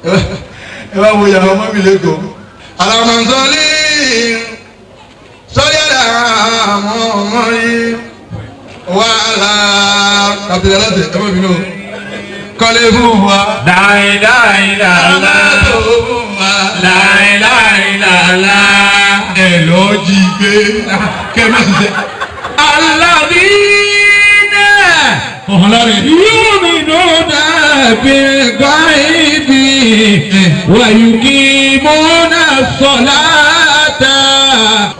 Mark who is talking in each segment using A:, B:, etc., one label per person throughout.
A: Ẹ bá wo ìyàwó ọmọ mi lẹ́kọ̀ọ́. Àlàmọ̀sọ́lì sọ́lì àlàmọ̀ ọmọ yìí wà á kàpìtì aláṣẹ ẹ má bínú kọ́lé fún wa.
B: Láìláìlàlá.
A: Tó fún wa.
B: Láìláìlàlá.
A: Ẹ lọ jí gbé kẹ́ ẹ má ṣiṣẹ́.
B: Alladhina
A: Ọ̀hún láre.
B: yu'minuna bil-ghaibi wa yuqimuna as-salata.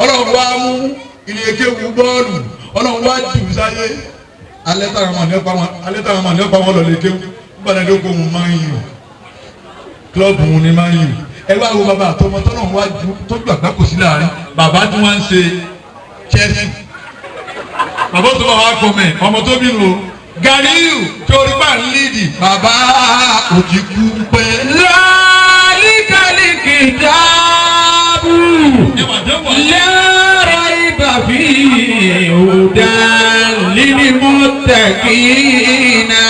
A: Ọlọ́run wá mú ilé kéwu bọ́ọ̀lù, ọlọ́run wá jù ú sáyé. Alẹ́ táwọn ọmọ nípa wọn, alẹ́ táwọn ọmọ nípa wọn lọ lè kéwu nígbà náà ló kó wọn máa ń yù kílọ̀bù wọn ni máa ń yù. Ẹ wá wo bàbá àtọmọ tọ́lọ́run wá ju tọ́jú àgbákò sí láàrin bàbá tí wọ́n ń ṣe Chelsea. Bàbá tó bá wà kọ́ mẹ́ ọmọ tó bínú o Ganiyu torí pa ń lídì bàbá òjìkú pẹ́.
B: Zalikal kitabu la rayba fihi hudan lil muttaqina.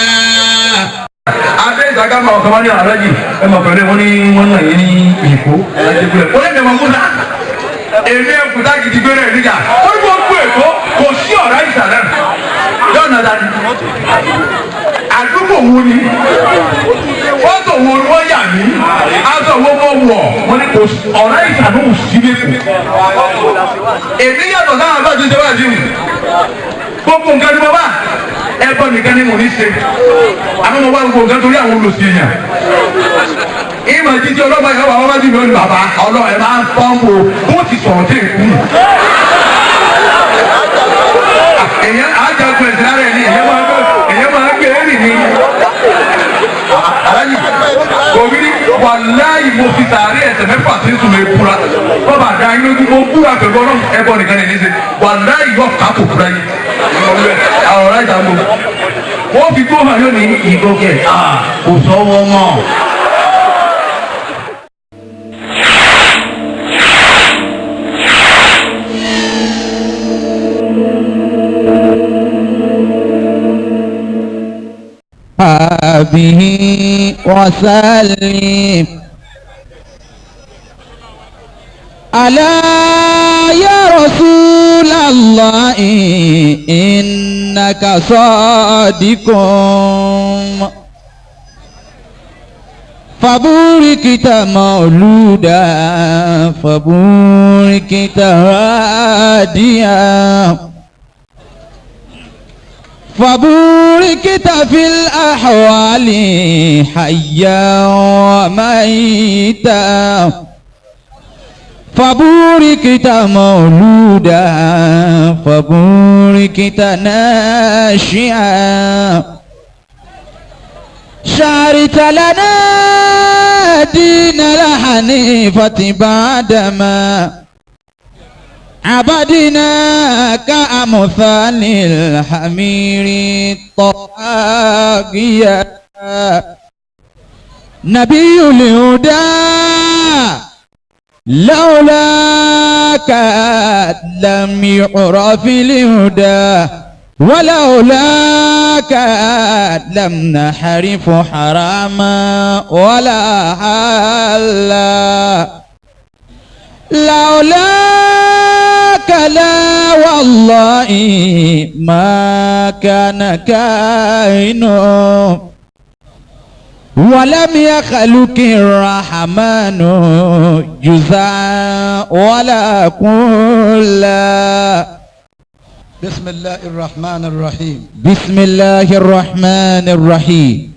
C: Adé ìsàgá máa ọ̀kan wá ní àlájì ẹ mọ̀ pẹ̀lú wọn ní wọn náà yìí ní Èkó alájẹkúlẹ̀. Ó lè mọ̀ kúta. Èmi ẹ̀ kúta gidi gbé rẹ̀ níjà. Ó ní gbogbo Èkó kò sí ọ̀rá ìsàlẹ̀. Yọ̀nà dání. Àdúgbò wo ni? Fọ́tò wo ni wọ́n yà mí? Aṣọ wo mo wọ̀? Wọ́n ní kò sí ọ̀rá ìsàlẹ̀ ò sí lẹ́kọ̀ọ́. Èmi yàtọ̀ sáwọn bá ti ṣe wá sí mi. Gbogbo nǹkan ni mo bá ẹbọ nìkan ni mo ní ṣe, àmọ́ mo wá gbogbo nǹkan torí àwọn olùsí èèyàn. Ìmọ̀ jíjí ọlọ́pàá ìyàwó àwọn bá ti mi ò ní bàbá ọlọ́ ẹ̀ máa ń fọ́n wo bó ti sọ̀rọ̀ tí ì kú. Èèyàn àjàgbọ̀n ẹ̀sìn lára ẹ̀ ní èèyàn máa gbé èèyàn máa gbé ẹ̀rì ní. Aláyì òbí wàláyì mo fi sàárẹ̀ ẹ̀sẹ̀ mẹ́fà sí sùn lè búra. Bọ́bà àdá yín lójú mo búra pẹ̀lú ọlọ́run ẹbọ nìkan ní ṣe wàláyì yọ kápò búra yìí. Àwọn ọ̀rá ìta gbogbo. Wọ́n fi gbóhàn yóò ní ìgòkè kò sọ́wọ́ mọ́.
B: به وسلم. ألا يا رسول الله إنك صادق فبوركت مولودا فبوركت هاديا فبوركت في الأحوال حيا وميتا فبوركت مولودا فبوركت ناشئا شعرت لنا دين الحنيفة بعدما عبدنا كأمثال الحمير الطاغية. نبي الهدى لولاك لم يعرف الهدى ولولاك لم نحرف حراما ولا حلا لولاك لا والله ما كان كائن ولم يخلق الرحمن جزءا ولا كلا.
D: بسم الله الرحمن الرحيم.
B: بسم الله الرحمن الرحيم.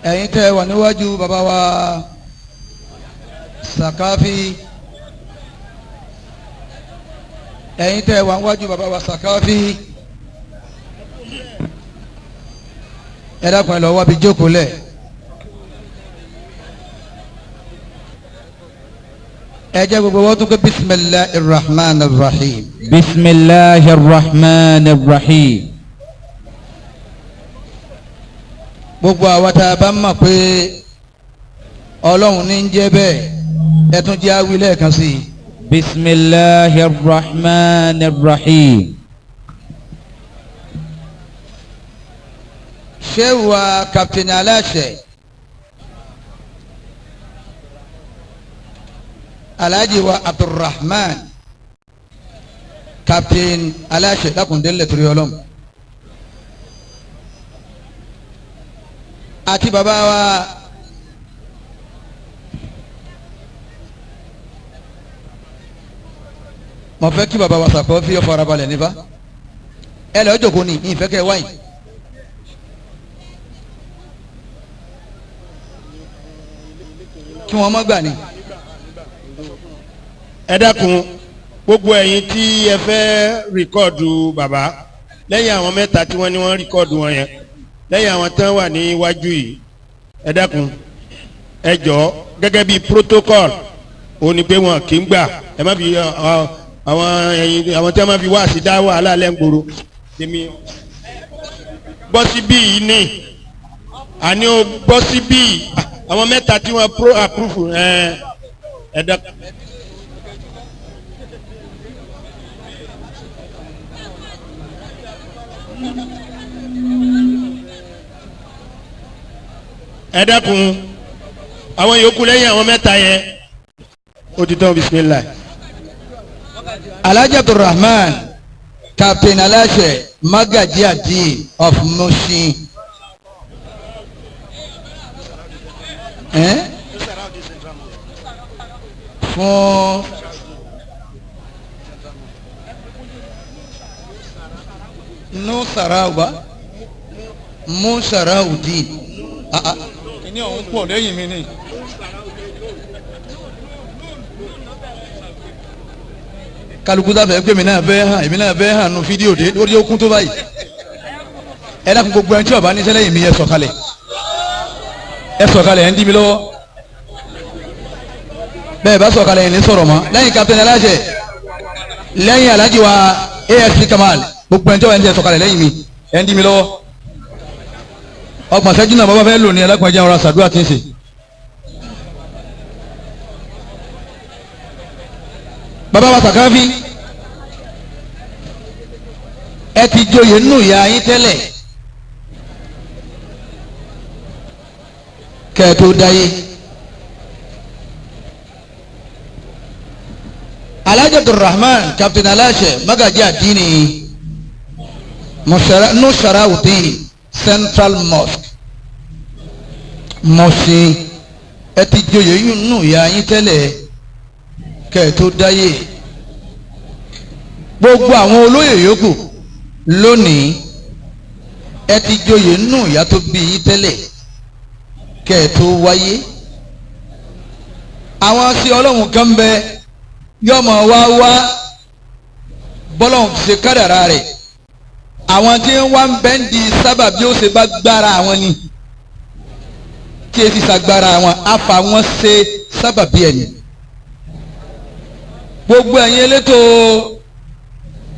D: Ẹ̀yin tẹ́ wà níwájú bàbá wa Sàkáfí, ẹ̀yin tẹ́ wà níwájú bàbá wa Sàkáfí, ẹ dákun ẹ lọ wá bí jókòó lẹ̀. Ẹ jẹ́ gbogbo wọ́n tún pé bisimilahi rahman rahim.
B: Bisimilahi rahman rahim.
D: Gbogbo àwa tá a bá mọ̀ pé ọlọ́run ní ń jẹ́ bẹ́ẹ̀, ẹ tún jẹ́ awí lẹ́ẹ̀kan sí i.
B: Bisimilahi rahman rahim.
D: Ṣé wa Captain Aláṣẹ Alhaji wa Abdulrahman Captain aláṣẹ lákùndínlẹ̀ torí ọlọ́run àti bàbá wa mo fẹ́ kí bàbá wa sàkọ́ fi ọ̀fọ̀ ara balẹ̀ nípa ẹ lọ́ọ́ jókòó ni ìfẹ́ kẹ́ wáyìn. Kí wọ́n má gbà ní.
E: Ẹ dákun gbogbo ẹ̀yin tí ẹ fẹ́ rìkọ́ọ̀dù bàbá lẹ́yìn àwọn mẹ́ta tí wọ́n ní wọ́n rìkọ́ọ̀dù wọn yẹn lẹ́yìn àwọn tán wà níwájú yìí ẹ dákun ẹ jọ̀ọ́ gẹ́gẹ́ bí protocol ó ní pé wọn kì í gbà ẹ má fi àwọn ẹ̀yin àwọn tí wọ́n má fi wá sí dá wàhálà lẹ́ngboro tèmi bọ́ síbí yìí ní àní o bọ́ síbí àwọn mẹ́ta tí wọ́n pro approve ẹ ẹ dákun. Ẹ dákun àwọn yòókù lẹ́yìn àwọn mẹ́ta yẹn ó ti tán bisimilayi.
D: Alhaji Abdulrahman Captain aláṣẹ Magaji Adi of Mushin. Fún Nusarauba Musaraudin.
A: Kìnìún ọ̀hún pọ̀ lẹ́yìn mi ni.
D: Kálukú sáfẹ́ pé èmi náà fẹ́ hàn èmi náà fẹ́ hàn nu fídíò dé lórí okun tó báyìí. Ẹ dákun gbogbo ẹni tí ó bá níṣẹ́ lẹ́yìn mi ẹ sọ̀kalẹ̀ ẹ sọ̀kalẹ̀ ẹ ń dí mi lọ́wọ́ bẹ́ẹ̀ bá sọ̀kalẹ̀ ẹ̀ ní sọ̀rọ̀ mọ́ lẹ́yìn Captain aláṣẹ lẹ́yìn Alhaji wa ASP Kamal gbogbo ẹni tí ó bá níṣẹ́ sọ̀kalẹ̀ lẹ́yìn mi ẹ ń dí mi lọ́wọ́. Ọgbọ̀n sẹ́jú náà bàbá fẹ́ lò ní ẹlẹ́kùnrin ọ̀rọ̀ àṣàdúrà tí ń ṣe. Bàbá wa Sàkáfí ẹ ti joyè nínú ìyá yín tẹ́lẹ̀ kẹ́ ẹ tó dáyé. Alhaji Abdulrahman Captain aláṣẹ Magaji Adini Nusaraudin Central Mosque Mushin ẹ ti joyè nínú ìyá yín tẹ́lẹ̀ kẹ́ ẹ tó dáyé. Gbogbo àwọn olóyè yòókù lónìí ẹ ti joyè nínú ìyá tó bí yín tẹ́lẹ̀ kẹ́ ẹ tó wáyé. Àwọn sí ọlọ́run kan bẹ yọmọ wá wá bọ́lọ́run ṣe kádàrá rẹ̀ àwọn tí ń wá ń bẹ́ ń di sábà bí ó ṣe bá gbára àwọn ni tí èsì ṣàgbára àwọn afa wọn ṣe sábà bí ẹni. Gbogbo ẹ̀yin elétò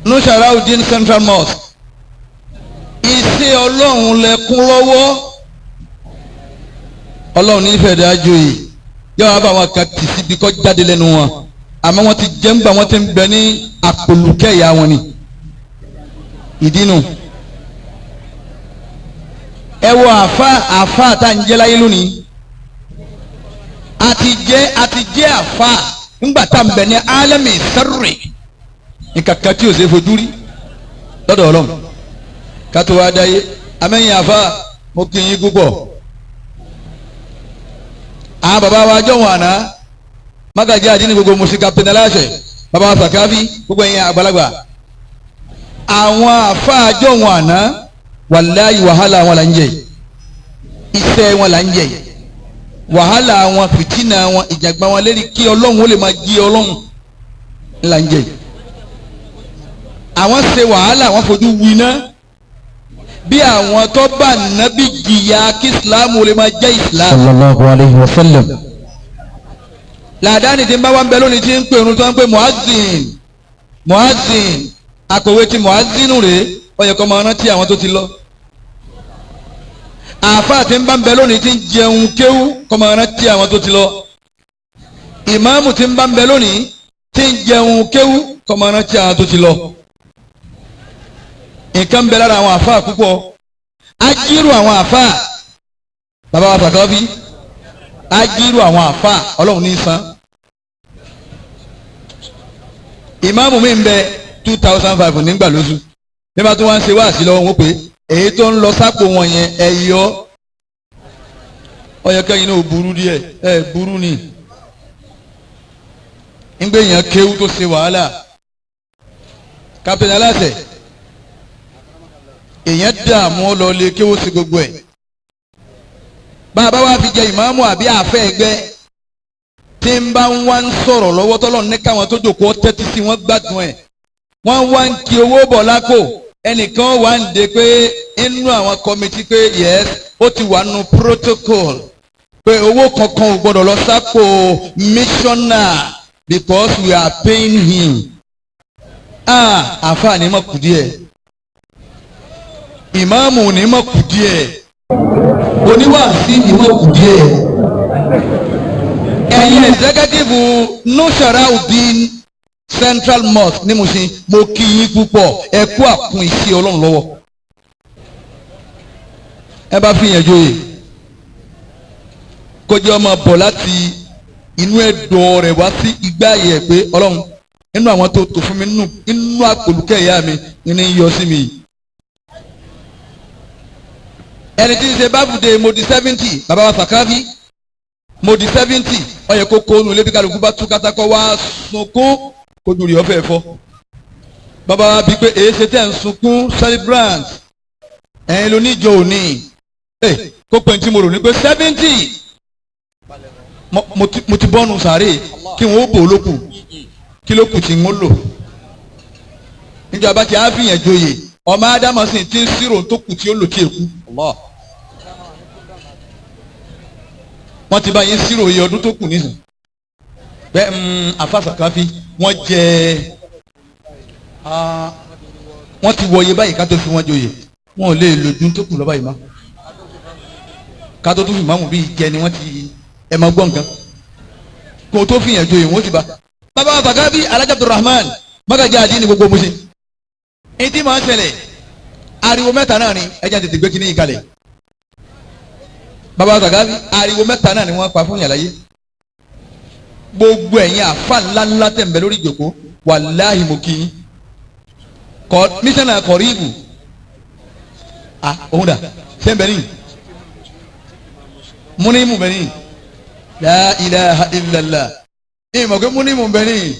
D: Nusaraudin Central Mosque iṣẹ́ ọlọ́run lẹ́kún lọ́wọ́ ọlọ́run nífẹ̀ẹ́ dájú yìí yóò wá bá wọn kan tì síbi kọ́ jáde lẹ́nu wọn àmọ́ wọ́n ti jẹ́ ńgbà wọ́n ti ń bẹ ní àpòlùkẹ́ ìyá wọn ni ìdínú. Ẹ wo àfa àfa tá à ń jẹ́ láyé lónìí àti jẹ́ àfa ńgbà tá à ń bẹ ní alẹ́mì sẹ́rì nǹkan kan tí ò ṣe fojú rí lọ́dọ̀ ọlọ́run kátó wá dáyé amẹ́yìn àfa mo kí yín púpọ̀. Àwọn bàbá wa jọ̀wọ́n àná Magaji Adini gbogbo musi Captain aláṣẹ bàbá wa Sàkáfí gbogbo ẹ̀yin àgbàlagbà àwọn àfa jọ̀wọ́n àná wàláyé wàhálà wọn là ń jẹ iṣẹ́ wọn là ń jẹ wàhálà wọn fìtínà wọn ìjàgbá wọn lérí kí ọlọ́run ó lè máa jí ọlọ́run là ń jẹ. Àwọn ṣe wàhálà wọn fojú winá bí àwọn tó bá nábì jìyà kí islam ó lè máa jẹ́ islam.
B: Sallallahu alayhi wa sallam.
D: Làdáni tí ń bá wa ń bẹ lónìí tí ń pè irun tó ń pè muazzin muazzin akọ̀wé tí muazzinu rèé ó yẹ kó máa rántí àwọn tó ti lọ. Àáfàá tí ń bá ń bẹ lónìí tí ń jẹun kéwú kó máa rántí àwọn tó ti lọ. Ìmáàmù tí ń bá ń bẹ lónìí tí ń jẹun kéwú kó máa rántí àwọn tó ti lọ. Nǹkan ń bẹ lára àwọn àáfàá púpọ̀ ajírù àwọn àáfàá bàbá wa Sàkáfí ajírù àwọn àáfàá ọlọ́run ní san. Ìmáàmù mi ń bẹ 2,500 nígbà lóṣù. Nígbà tí wọ́n ń ṣe wáàsí lọ́wọ́ wọn pé èyí tó ń lọ sápò wọn yẹn ẹ yọ. Ó yẹ kẹ́yìn náà burú díẹ̀, ẹ burú ni. Ńgbé yẹn kéwú tó ṣe wàhálà. Captain aláṣẹ èèyàn dààmú lọ lé kéwú sí gbogbo ẹ̀. Bàbá wa fi jẹ ìmáàmù àbí àfẹ́ ẹgbẹ́ tí ń bá ń wá ń sọ̀rọ̀ lọ́wọ́ tọ́lọ́ ní káwọn tó jòkó tẹ́tí sí wọ́n gbádùn ẹ̀. Wọ́n wá ń kí owó bọ̀ lákò, ẹnìkan wà ń de pé inú àwọn kọ́mítì pé yes ó ti wà nù protocol pé owó kankan ò gbọ́dọ̀ lọ sápò missioner because we are paying him. Ah, àfáà ní mọ̀ kù díẹ̀, ìmáàmù ní mọ̀ kù díẹ̀, oníwàásí ní mọ̀ kù díẹ̀. Ẹ̀yin executive Nusaraudeen Central Mosque ní Mushin, mo kí yín púpọ̀, ẹ kú àkún iṣẹ́ Ọlọ́run lọ́wọ́. Ẹ bá fi yẹn joyè kó jẹ́ ọmọ bọ̀ láti inú ẹ̀dọ̀ rẹ̀ wá sí igbá yẹ̀ pé Ọlọ́run nínú àwọn tó tò fún mi nínú àpòlùkẹ́ ìyá mi ní yọ sí mi. Ẹni tí ń ṣe báfùdé mo di 70, bàbá wa Sàkáfí mo di 70, ó yẹ kó kónú lébi kálukú bá tú kátákọ́ wá sunkún kojú rí ọ̀fẹ́ fọ́. Bàbá wa bíi pé èyí ṣe tẹ̀ ń sunkún celebrant ẹ̀yin ló níjọ òní kó pé tí mo rò ní pé 70 mo ti bọ́nu sàárè kí wọ́n ó bò ó lókù kí ló kù tí ń lò. Níjọba ti á fìyàn joyè ọmọ ádámọ̀ sì ti ń sírò tó kù tí ó lò tí èkú. Wọ́n ti bá yín sírò iye ọdún tó kù nísìn. Bẹ́ẹ̀ afásàkáfí wọ́n jẹ wọ́n ti wọ iye báyìí ká tó fi wọ́n joyè, wọ́n ò lè lòdùn tó kù lọ́ba yìí mọ́. Ká tó tún fi máàmù bíi jẹ ni wọ́n ti ẹ̀ máa gbọ́ nǹkan. Kò tó fi yàn joyè wọ́n ti bá. Bàbá Sàkáfí Alhaji Abdulrahman Magaji Adini gbogbo Mushin. Etí máa ń ṣẹlẹ̀ ariwo mẹ́ta náà ni ẹja tètè gbé kíní ìkàlẹ̀. Bàbá Sàkáfí ariwo mẹ́ta náà ni wọ́n pa fún yàrá yé. Gbogbo ẹ̀yin àfa ńláńlá tẹ̀ ń bẹ lórí ìjòkó wàláhì mo kí yín. Mísánà kọ̀ríìbù òun dà ṣé ń bẹ níyì múnímù bẹ níyì la ilaha illallah ìmọ̀ pé múnímù bẹ níyì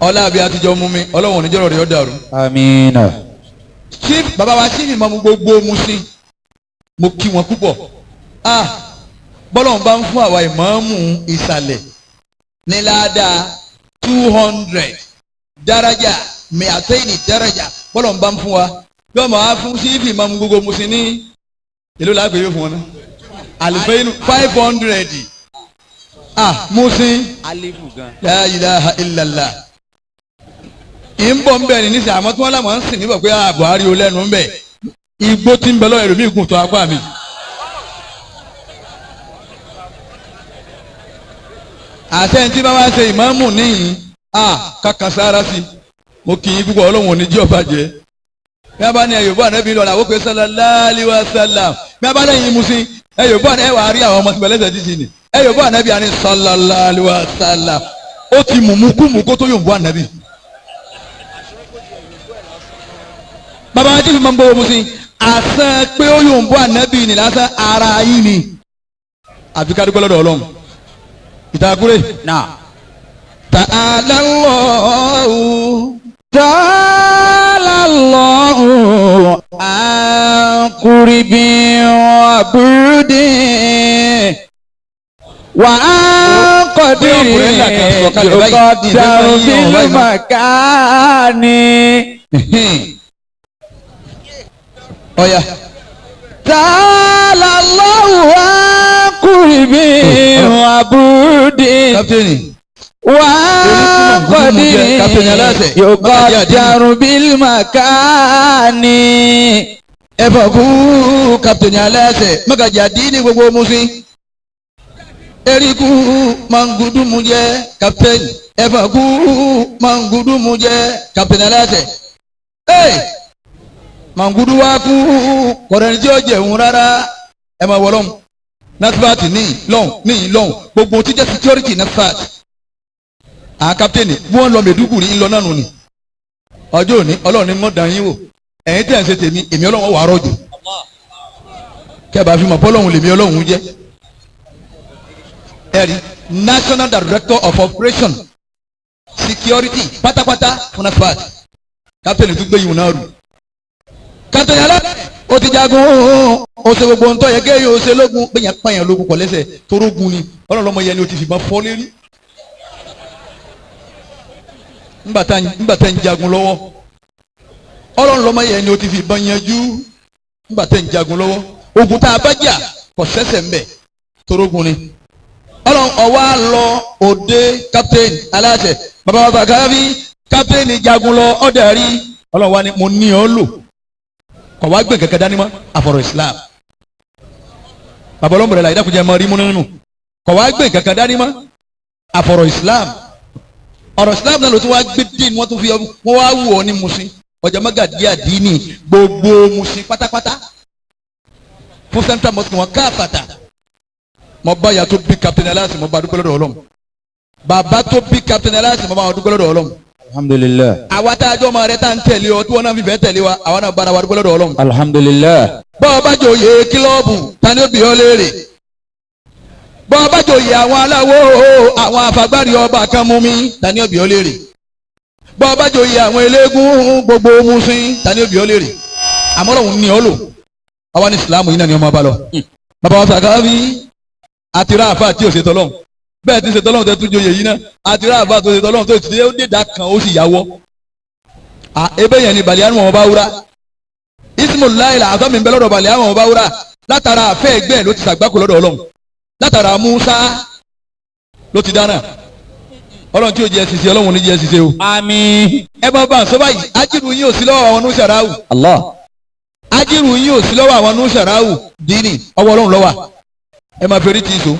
D: ọlá àbí àtijọ́ mú mi ọlọ́wọ̀n oníjọ́rọ̀ rẹ̀ ó dàrú.
B: Amina.
D: Chief bàbá wa chief ìmọ̀ gbogbo Mushin mo kí wọn púpọ̀. Bọ́lọ̀ ń bá ń fún àwa ìmáàmù ìsàlẹ̀ ní ládàá 200 daraja mẹ́àtẹ́yìn daraja bọ́lọ̀ ń bá ń fún wa yóò máa fún chief ìmọ̀ gbogbo Mushin ní èló làákò yóò fún wọn náà àlùfẹ́yìn 500. Mushin la ilaha illallah ń bọ̀ ń bẹ̀ ní nísìnyí àmọ́ tí wọ́n láwọn ń sìn níbọ̀ pé Buhari ò lẹ́nu ń bẹ̀ igbó tí ń bẹ lọ́wọ́ ẹlòmíì gùn tó apá mi. Àṣẹ tí bá wá ṣe ìmáàmù níyìn kàkà sára sí mo kì í púpọ̀ Ọlọ́run òní jí ọba jẹ́. Bí a bá ní ẹ̀yọ̀bọ̀ ànábì lọ́la ó pé sallallahu alaihi wasallam. Bí a bá lẹ́yìn Mushin ẹ̀yọ̀bọ̀ àná ẹ̀wà rí àwọn ọmọ tí bẹ̀lẹ́sẹ̀ títì ní ẹ̀yọ̀bọ̀ ànábì àní sallallahu alaihi wasallam. Ó ti mùmú kú mú kó tó yòǹbọ̀ ànábì. Bàbá wa jífi máa ń gbọ́ Mushin àṣẹ pé ó yòǹbọ̀ ànábì ní lásán ara yín ni àfi ká dúpẹ́ lọ́dọ̀ Ọlọ́run. Ìtàkùrẹ́. Ta'ala Allahu.
B: Ta'ala Allahu an qurbin wa bu'din wa an qadirin yuqaddaru bil makani.
D: Ọ̀ya.
B: Ta'ala Allahu an qurbin wa bu'din.
D: Kapitẹ́nì.
B: Wà á yuqaddaru bil makani.
D: Ẹ fọ kú kapitẹ́nì aláṣẹ Magaji Adini gbogbo Mushin. Eriku mangudu mu jẹ kapitẹ́nì. Ẹ fọ kú mangudu mu jẹ kapitẹ́nì aláṣẹ. Mangudu wa kú kọ̀rẹ́ni tí ó jẹun rárá ẹ máa wọ lọ́hùn. Nasfat ní lọ́hùn ní lọ́hùn gbogbo tí jẹ́ security Nasfat. Àwọn kápítẹ́nì bí wọ́n lọ Mẹ̀dúgùrí ńlọ náà nù ni. Ọjọ́ òní Ọlọ́run ní mọ́ dàn yín wò. Ẹ̀yin tẹ̀ ń ṣe tèmi, èmi Ọlọ́run wà á rọ̀jò. Kẹ́bàá fi mọ̀ bọ́lọ́hún lèmi Ọlọ́run jẹ́. Ẹ̀rí National Director of Operation Security pátápátá fún NASFAT. Kápítẹ́nì tún gbé yìí náà rù. Kápítẹ́nì alẹ́ ó ti jagun ó ṣe gbogbo ntọ́ yẹ kéèyàn ó ṣe lógun bẹ́ẹ̀ yẹn pààyàn lógun kọ̀ lẹ́sẹ̀ torógun ni Ọlọ́run lọ́mọ yẹn ni ó ti fìbọn fọ́ lérí. Ńgbà tá ń jagun lọ́wọ́ Ọlọ́run lọ́mọ yẹn ni ó ti fìbọn yanjú ńgbà tá ń jagun lọ́wọ́ ogun tá a bá jà kọ̀ sẹ́sẹ̀ ńbẹ̀ torógun ni. Ọlọ́run ọwọ́ á lọ òde captain aláṣẹ bàbá bàbá káfí captain jagun lọ ọ̀dà rí Ọlọ́run wa ni mo ní ọ lò kọ̀ wá gbé kẹ̀kẹ́ dání mọ́ àfọ̀rọ̀ Islam bàbá ọlọ́mọdé la ìdákùjẹ́ mọ́ rí mú nínú kọ̀ wá gbé kẹ̀kẹ́ dání mọ́ àfọ̀rọ̀ Islam ọ̀rọ̀ Islam náà ló tún wá gbé dín wọ́n tún fi wọ́n wá wù ọ́ ní Mushin ọjà Magaji Àdínì gbogbo Mushin pátápátá fún Central Mosque wọn káàfàtà mo bá ya tó bí Captain Aláàsì mo bá dúpẹ́ lọ́dọ̀ Ọlọ́run bàbá tó bí Captain Aláàsì mo bá wọn dúpẹ́ lọ́dọ̀ Ọlọ́run.
B: Alhamdulillah.
D: Àwa tá a jọ ọmọ rẹ tá ń tẹ̀lé ọ tí wọn náà fi fẹ́ tẹ̀lé wa àwa náà bára wa dúpẹ́ lọ́dọ̀ Ọlọ́run.
B: Alhamdulillah.
D: Bọ́ ọ bá jòyè kílọ̀bù ta ni ó bi ọ́ léèrè bọ́ ọ bá jòyè àwọn aláwo àwọn afagbárí ọba kan mú mi ta ni ó bi ọ́ léèrè bọ́ ọ bá jòyè àwọn eléégún gbogbo Mushin ta ni ó bi ọ́ léèrè àmọ́ Ọlọ́run ní ọ lò àwa ní Ìsìlámù yìí náà ni ọmọ bá lọ. Bàbá wa sàkáfí àti ráàfà tí ò ṣètò Ọlọ́run bẹ́ẹ̀ ti ṣètò Ọlọ́run tẹ́ tún joyè yìí náà àti ráàfà tó ṣètò Ọlọ́run tó ti dé dá kan ó sì yàwọ́. Ebe yẹn ni balẹ̀ àrùn ọba wúrà ismullahi làásọ̀ mi ń bẹ lọ́dọ̀ balẹ̀ àrùn ọba wúrà látara àfẹ́ ẹgbẹ́ ló ti ṣàgbákò lọ́dọ̀ Ọlọ́run látara Musa ló ti dáná Ọlọ́run tí ò jẹ́ ṣiṣẹ́ Ọlọ́run ní jẹ́ ṣiṣẹ́ o.
B: Àmín.
D: Ẹ bá bá a sọ báyìí ajiru yín ò sí lọ́wọ́ àwọn nùsàráwù.
B: Allah.
D: Ajiru yín ò sí lọ́wọ́ àwọn nùsàráwù dínì ọwọ́ Ọlọ́run ló wà. Ẹ máa fẹ́rí ti so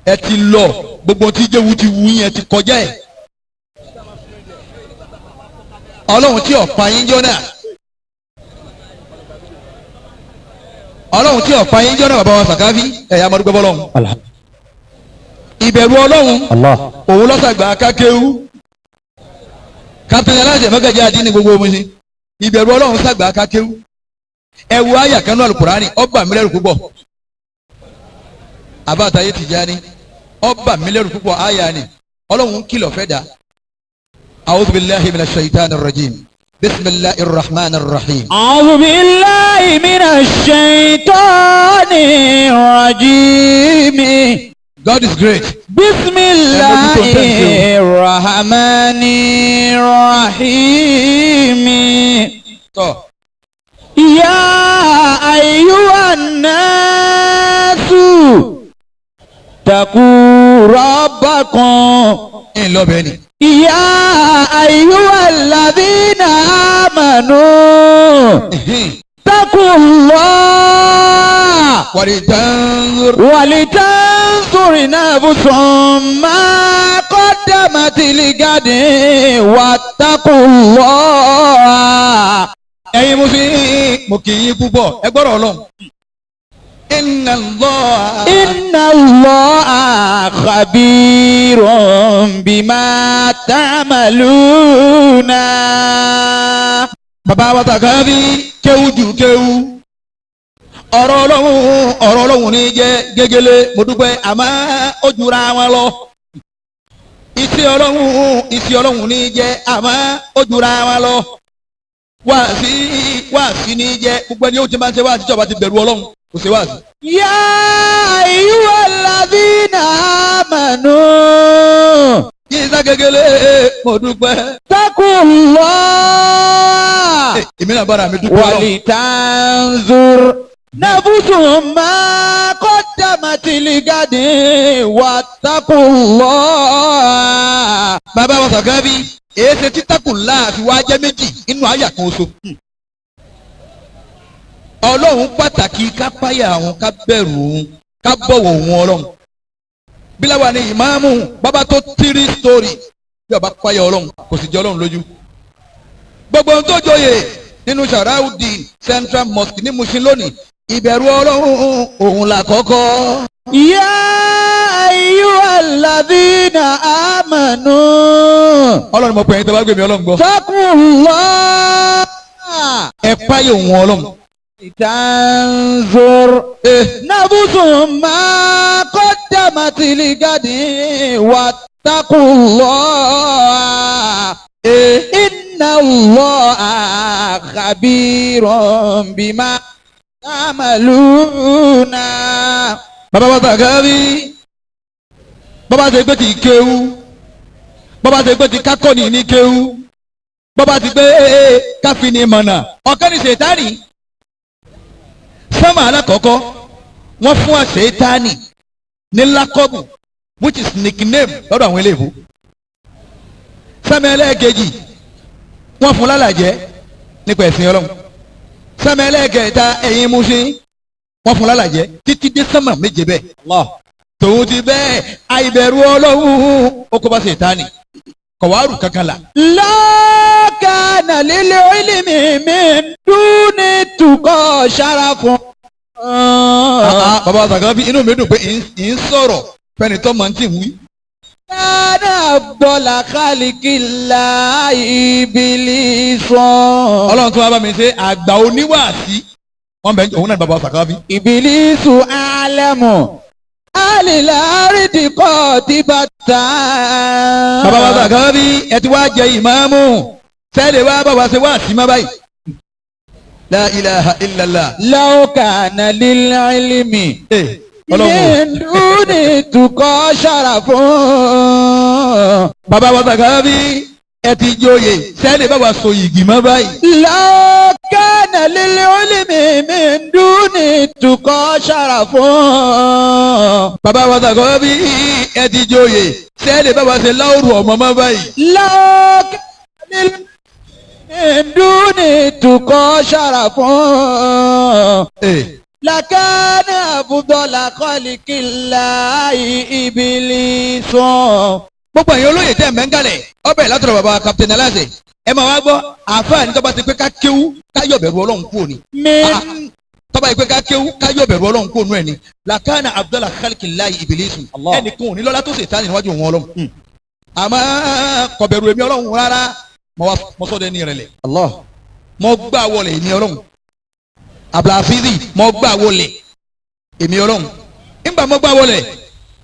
D: ẹ ti lọ gbogbo tí jẹ́wu ti wù yín ẹ ti kọjá ẹ̀. Ọlọ́run tí ọ̀pá yín jọ náà Ọlọ́run tí ọ̀pá yín jọ náà bàbá wa sàkáfí ẹ̀yà amadu gbẹ́bọ́ lọ́hùn. Ìbẹ̀rù Ọlọ́run òun lọ́sàgbà kákéwú Captain Aláṣẹ Magaji Àdínì gbogbo omi sí ìbẹ̀rù Ọlọ́run sàgbà kákéwú ẹ̀wù àyà kanú Al-Kùránì ọba mílẹ̀rù púpọ̀ àbáta yé Tìjání ọba mílẹ̀rù púpọ̀ àyà ni Ọlọ́run kìlọ̀ fẹ́ dà. A'udhu billahi minash shaitanir rajim bismillahir rahmanir rahim.
B: A'udhu billahi minash shaitanir rajim.
D: God is great.
B: Bismillahir rahmanir rahim.
D: Tọ́.
B: Ya ayyuhan nasu taqu rabbakum.
D: Ń lọ bẹ́ẹ̀ ni.
B: Ya ayyuhal ladhina amanu taqullaha.
D: Walitanzur.
B: Walitanzur nafsun ma qaddamat ligadin wattaqullaha.
D: Ẹ̀yin mo fi mo kì í púpọ̀ ẹ gbọ́dọ̀ Ọlọ́run. Inna Allah.
B: Inna Allaha khabirun bima ta'maluna.
D: Bàbá wa tàkà fi kéwú ju kéwú. Ọ̀rọ̀ Ọlọ́run ọ̀rọ̀ Ọlọ́run ní jẹ́ gégélé mo dúpẹ́ àmọ́ ó jura wọn lọ. Iṣẹ́ Ọlọ́run iṣẹ́ Ọlọ́run ní jẹ́ àmọ́ ó jura wọn lọ. Wáàsí wáàsí ní jẹ́ gbogbo ẹni ó ti máa ń ṣe wáàsí tí ó bá ti bẹ̀rù Ọlọ́run kò ṣe wáàsí.
B: Ya ayyuhal ladhina amanu.
D: Kí n sá gegele mo dúpẹ́.
B: Taqullaha.
D: Èmi náà bára mi dúpẹ́ Ọlọ́run.
B: Walitanzur nafsun ma qaddamat ligadin wattaqullaha.
D: Bàbá wa sàgábí èyí ṣe títakùn láàfin wá jẹ́ méjì nínú àyà kan oṣù. Ọlọ́run pàtàkì ká páyà òun ká bẹ̀rù òun ká bọ̀wọ̀ òun Ọlọ́run. Bíláwa ni ìmáàmù bàbá tó tírí sítórì bí ọba páyà Ọlọ́run kò sì jẹ́ Ọlọ́run lójú. Gbogbo ohun tó joyè nínú Sàráùdì Central Mosque ní Mushin lónìí ìbẹ̀rù Ọlọ́run òun là kọ́kọ́.
B: Ya أيها الذين آمنوا
D: Ọlọ́run mo pè yín tó bá gbé mi Ọlọ́run gbọ́.
B: اتقوا الله
D: Ẹ páyà òun Ọlọ́run.
B: تنظر نفس ما قدمت لغد واتقوا الله إن الله خبير بما تعملون.
D: Bàbá wa Sàkáfí, bàbá ṣe pé ti kéwú, bàbá ṣe pé ti kákọ́ni ní kéwú, bàbá ti pé káfí ni mọ̀nà ọ̀kẹ́ ni ṣètánì. Sánmà alákọ̀ọ́kọ́ wọ́n fún àṣetánì ní lákọ́bù, which is nickname lọ́dọ̀ àwọn eléèbó. Sánmà ẹlẹ́ẹ̀kejì wọ́n fún lálàjẹ́ nípa ẹ̀sìn Ọlọ́run. Sánmà ẹlẹ́ẹ̀kẹta ẹ̀yin Mùsùlùmí wọ́n fún lálàjẹ́ títí dé sánmà méje bẹ́ẹ̀. Tòun ti bẹ́ẹ̀ àìbẹ̀rù Ọlọ́run ó kó bá ṣètánì kọ̀wárù kankan là.
B: لا كان للعلم من دون التقى شرف.
D: Ah, bàbá Sàkáfí, inú mi dùn pé ì ń sọ̀rọ̀ fẹ́ni tó máa ń tì ń wí.
B: كان أفضل خلق الله إبليس.
D: Ọlọ́run tó wá bá mi ṣe àgbà oníwàásí wọ́n bẹ̀ ń òun náà ní bàbá Sàkáfí.
B: إبليس أعلم أهل الأرض قاطبة.
D: Bàbá wa Sàkáfí, ẹ ti wá jẹ ìmáàmù sẹ́lẹ̀ wá bá wa ṣe wá sí má báyìí. La ilaha illallah.
B: لو كان للعلم
D: Ee, Ọlọ́run o.
B: من دون التقى شرف.
D: Bàbá wa Sàkáfí, ẹ ti joyè sẹ́lẹ̀ bá wa so yìgì má báyìí.
B: لو كان للعلم من دون التقى شرف.
D: Bàbá wa Sàkáfí, ẹ ti joyè sẹ́lẹ̀ bá wa ṣe láwùrù ọmọ má báyìí.
B: لو كان للعلم من دون التقى شرف.
D: Ee.
B: لكان أفضل خلق الله إبليس.
D: Gbogbo ẹ̀yin olóyè tẹ̀ mẹ́ńgàlẹ̀ ọbẹ̀ látọ̀rọ̀ bàbá Captain Aláṣẹ, ẹ máa wá gbọ́ àáfàá ní tọ́ba ti pé ká kéwú káyọ̀ bẹ̀rù Ọlọ́run kúrò ní.
B: من
D: Tọ́ba yìí pé ká kéwú káyọ̀ bẹ̀rù Ọlọ́run kúrò nú ẹ̀ ni làkàna Abdallah khalqillahi Ibilisu ẹnìkan ò ní lọ́lá tó ṣètánì níwájú òun Ọlọ́run. Àmọ́ kò bẹ̀rù èmi Ọlọ́run rárá, mo wá mo sọ́dọ̀ ẹni rẹ̀ lẹ̀.
B: الله
D: Mo gbà wọlé èmi Ọlọ́run Abdulhafizi, mo gbà wọlé èmi Ọlọ́run. Ńgbà mo gbà wọlé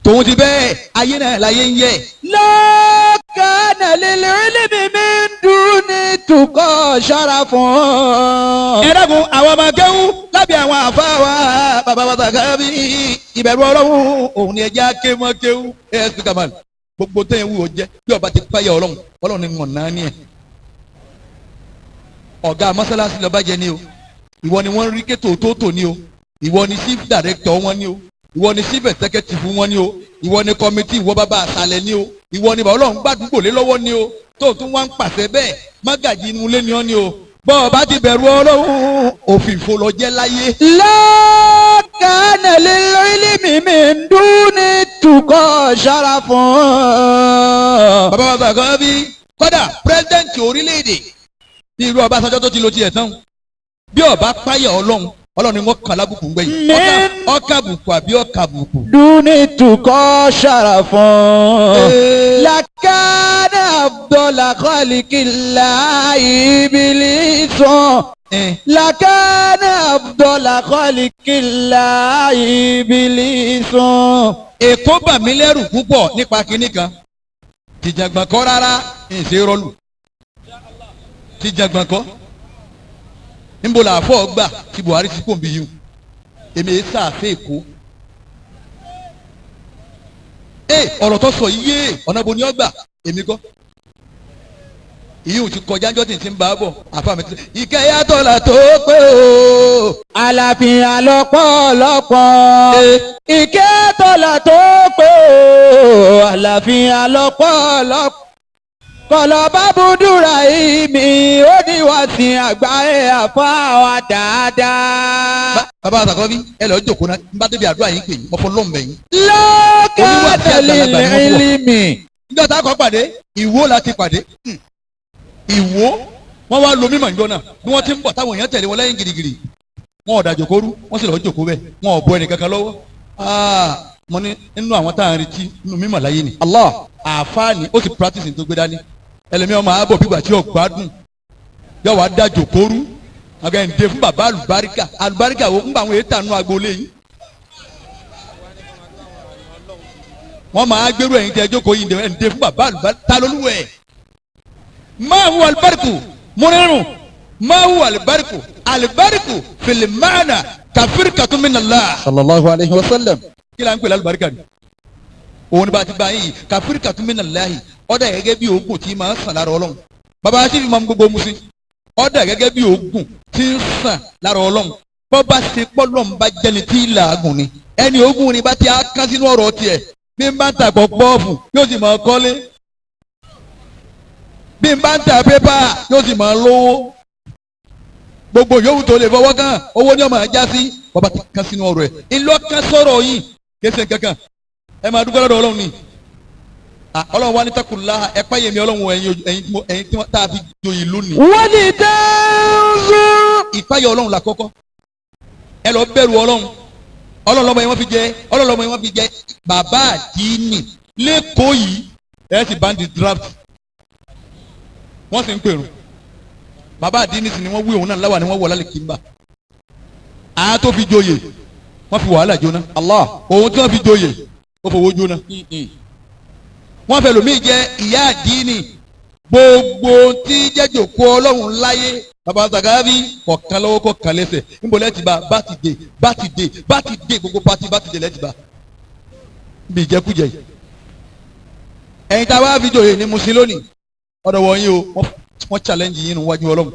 D: tòun ti bẹ́ẹ̀ ayé náà láyé ń yẹ.
B: لا كان للعلم من دون التقى شرف.
D: Ẹ dákun, àwọn ọmọ akẹ́wù lábẹ́ àwọn àfa wa bàbá wa Sàkáfí, ìbẹ̀rù Ọlọ́run òun ni ẹja ké mọ́ kéwú. Ẹ ẹ speaker man, gbogbo tẹ́yìn wù ó jẹ́ bí ọba ti páyà Ọlọ́run, Ọlọ́run ni wọ̀n náà ní ẹ̀. Ọ̀gá mọ́sálásí lọ́ba jẹ ní o, ìwọ ni wọ́n rí kétò tó tò ní o, ìwọ ni chief director wọn ní o, ìwọ ni chief executive wọn ní o, ìwọ ni committee, ìwọ bàbá àṣàlẹ̀ ní o, ìwọ ni bàbá Ọlọ́run gbàdúgbò lé lọ́wọ́ ní o, tó tún wá ń pàṣẹ bẹ́ẹ̀ mágàjì inú ilé ni ọ́ ní o, bọ́ọ̀ bá ti bẹ̀rù Ọlọ́run òfìfo lọ jẹ́ láyé.
B: لا كان للعلم من دون التقى شرف.
D: Bàbá wa Sàkáfí, kódà pírẹsidẹ́ǹtì orílẹ̀-èdè ní irú Ọbásanjọ́ tó ti lo tiẹ̀ tán, bí ọba páyà Ọlọ́run, Ọlọ́run ni wọ́n kàn lábùkù ń gbẹ̀yìn. Ọkà bùkù àbí ọkà bùkù.
B: دون التقى شرف لكان أفضل خلق الله إبليس. لكان أفضل خلق الله إبليس.
D: Èkó bà mí lẹ́rù púpọ̀ nípa kinní kan, tìjàngbọ̀n kọ́ rárá, ìṣe rọlù tìjàngbọ̀n kọ́. Níbo là fọ́ gbà tí Buhari ti kò ń bí yìí? Èmi èé sàfẹ́ Èkó. Ee, ọ̀rọ̀ tó sọ yìí yé ọ̀nà bo ni ọ gbà, èmi kọ́ ìyí ò ti kọjá ńjọ́ tí n ti ń bá a bọ̀. Àfa mi ti ìkẹyàtọ̀ là tó pé o.
B: Àlàáfíà lọ́pọ̀lọpọ̀. Ìkẹ́ tọ́lá tó pé o. Àlàáfíà lọ́pọ̀lọpọ̀. Kọlọ́bá búdúrà ìmí ó ní wá sí àgbáyé àfáwà dáadáa.
D: Bàbá àtàkọ́ bí ẹ lọ jókòó náà n bá débi àdúrà yín pè yín, mo fọ lọ́nbẹ̀ yín.
B: Lọ́kàtà lílì.
D: Níjọ́ tá a kọ́ pàdé, Ìwó la ti pàdé. Ìwó wọ́n wá lo mímọ̀ níjọ́ náà bí wọ́n ti ń bọ̀ táwọn èèyàn tẹ̀lé wọn lẹ́yìn girigiri. Wọn ò dàjòkó rú, wọ́n sì lọ́ọ́ jókòó bẹ́ẹ̀, wọn ò bọ ẹnì kankan lọ́wọ́. Mo ní nínú àwọn tá à ń retí nínú mímọ̀ láyé ni.
B: Allah.
D: Àfáàní ó sì practice tó gbé dání. Ẹlẹ́mi ọmọ àbọ̀ bígbà tí yóò gbádùn. Yóò wá dájò kóru. Àgbẹ̀ ń de fún bàbá àlùbáríkà. Àlùbáríkà wo ń bá àwọn ètò àánú agboolé yìí. Wọ́n máa gbérú ẹ̀yin tẹ́ jókòó yìí ń de fún bàbá àlùbáríkà. Ta lolúwẹ̀? Máa hu àlùbáríkù múnirùn. Máa hu àlùbáríkù. Àlùbáríkù fil maana kàfírkàtún minallah.
B: Sallallahu alayhi wa sallam.
D: Kí la ń pè lálùbáríkà ni? Òun ni bá ti bá yín yìí kàfírkàtún minallahi ọ̀dà gẹ́gẹ́ bí oògùn tí máa ń sàn lára Ọlọ́run. Bàbá aṣífi máa ń gbogbo musin. Ọ̀dà gẹ́gẹ́ bí oògùn tí ń sàn lára Ọlọ́run. Bọ́ bá ṣe pọ́lọ́n bá jẹni tí làágùn ni. Ẹni oògùn ni bá ti á kán sínú ọ̀rọ̀ tiẹ̀. Bí n bá ń tàpọ̀ pọ́ọ̀fù yóò sì máa kọ́lé. Bí n bá ń ta pépà yóò sì máa lówó. Gbogbo yòówù tó lè fọwọ́ kàn owó ni ọmọ ajá sí. Bàbá ti kán sínú ọ̀rọ̀ ẹ̀. Ìlọ́kàn sọ̀rọ̀ yìí kése kankan. Ẹ máa dúpẹ́ lọ́dọ̀ Ọlọ́run ni. Ọlọ́run wa ní takùlá ẹ páyé mi Ọlọ́run ẹ̀yin tí wọ́n tá a fi joyè lónìí.
B: Walitanzur.
D: Ìpáyà Ọlọ́run là kọ́kọ́. Ẹ lọ bẹ̀rù Ọlọ́run. Ọlọ́run lọ́mọ yẹn wọ́n fi jẹ. Ọlọ́run lọ́mọ yẹn wọ́n fi jẹ. Bàbá àdínì lẹ́kọ̀ọ́ yìí ẹ sì bá ń di draft. Wọ́n sì ń pèrò. Bàbá àdínì sì ni wọ́n wí òun náà láwà ni wọ́n wọ̀ lálẹ́ kìmbà. Àá tó fi joyè wọ́n fi wàhálà jóná.
B: Allah.
D: Òun tí wọ́n fi joyè ó fowó jóná. Wọ́n fẹ́ lómi jẹ ìyá àdínì gbogbo tí jẹ́jọ́kọ́ Ọlọ́run láyé bàbá Sàgáfì kọ̀ọ̀kan lọ́wọ́ kọ̀ọ̀kan lẹ́sẹ̀ níbo lẹ́tì bá bá ti dé bá ti dé bá ti dé gbogbo pati bá ti dé lẹ́tì bá bí ìjẹkújẹ yìí. Ẹ̀yin tá a wá fi joyè ní Mùsùlùmí lónìí ọ̀dọ̀ wọ̀nyí o wọ́n challenge yín níwájú Ọlọ́run.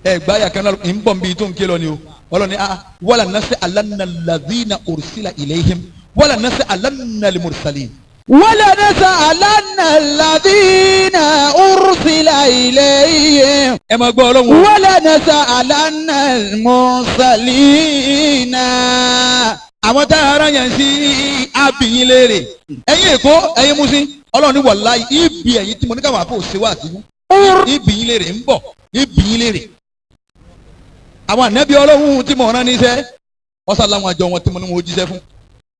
D: Ẹ gbáyà kan náà ń bọ̀ nbí tó ń ké lọ ni o Ọlọ́run ni ah wala nasi alanna lazina ursila ilayhim wala nasi alanna limursalin.
B: ولنسألن الذين أرسل إليهم
D: Ẹ máa gbọ́ Ọlọ́run o.
B: ولنسألن المرسلين.
D: Àwọn tá a ara yẹn sí abìyín léèrè ẹ̀yin Èkó ẹ̀yin Mùsí Ọlọ́run ní wàláhì ibi ẹ̀yin tí mo ní káwọn àpò ṣe wá àtìmú ibìyín léèrè ń bọ̀ ibìyín léèrè. Àwọn ànábì Ọlọ́run tí mo rán níṣẹ́ ọ̀sán làwọn àjọ wọn tí mo ní wọn ó jíṣẹ́ fún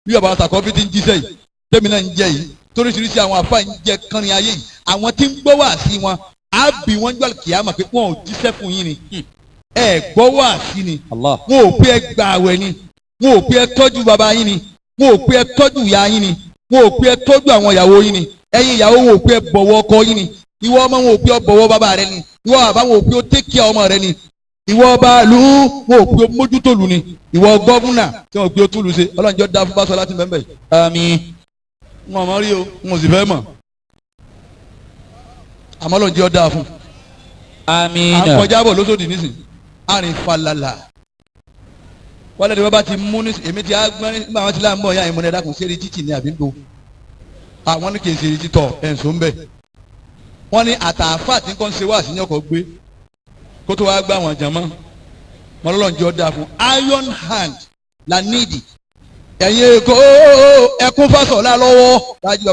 D: bí bàbá Sàkọ́fí ti ń jíṣẹ́ yìí tẹ́mi náà ń jẹ yìí toríṣiríṣi àwọn àfa ń jẹ kánrin ayé yìí àwọn tí ń gbọ́ wá sí wọn á bí wọn jọ kìámà pé wọn ò jíṣẹ́ fún yín ni ẹ gbọ́ wá sí ni
B: Allah.
D: wọn ò pé ẹ gba àwẹ̀ ni wọn ò pé ẹ tọ́jú bàbá yín ni wọn ò pé ẹ tọ́jú ìyá yín ni wọn ò pé ẹ tọ́jú àwọn ìyàwó yín ni ẹ̀yin ìyàwó wọn ò pé ẹ bọ̀wọ̀ ọkọ yín ni ìwọ ọmọ wọn ò pé ọ bọ̀wọ̀ bàbá rẹ ni ìwọ bàbá wọn ò pé ọ tẹ́kíà ọmọ rẹ ni ìwọ ọba ìlú wọn ò pé ọ mójútó lù ni ìwọ gọ́fúnà tí wọn ò pé ọ túlù ṣe Ọlọ́run jọ da fún Báṣọlá tí mẹ́mbẹ́ yìí.
B: Àmín.
D: Wọn ò mọ rí o, wọn ò sì fẹ́ mọ̀, àmọ́ Ọlọ́run jẹ́ ọ dáa fún.
B: Àmín.
D: À ń kọjá bọ̀ lóṣòdì nísìn àrìn falala wọ́n lẹ́nu bá ti mú nísìn èmi ti á gbọ́n nígbà wọn ti láǹ bọ̀ ya ìmọ̀ ní ẹ̀dá kò ṣeré títì ní àbí ń bo àwọn ní kì í ṣeré títọ̀ ẹ̀ǹsọ́ ń bẹ̀ wọ́n ní àtàfà tí nǹkan ṣe wá sí ní ọkọ̀ gbé kó tó wá gbá àwọn jàmọ́ wọn lọ́lọ́run jẹ́ ọ dáa fún. Iron hand la níìdì. Ẹ̀yin Èkó ẹkún Fáṣọlá lọ́wọ́ Rájí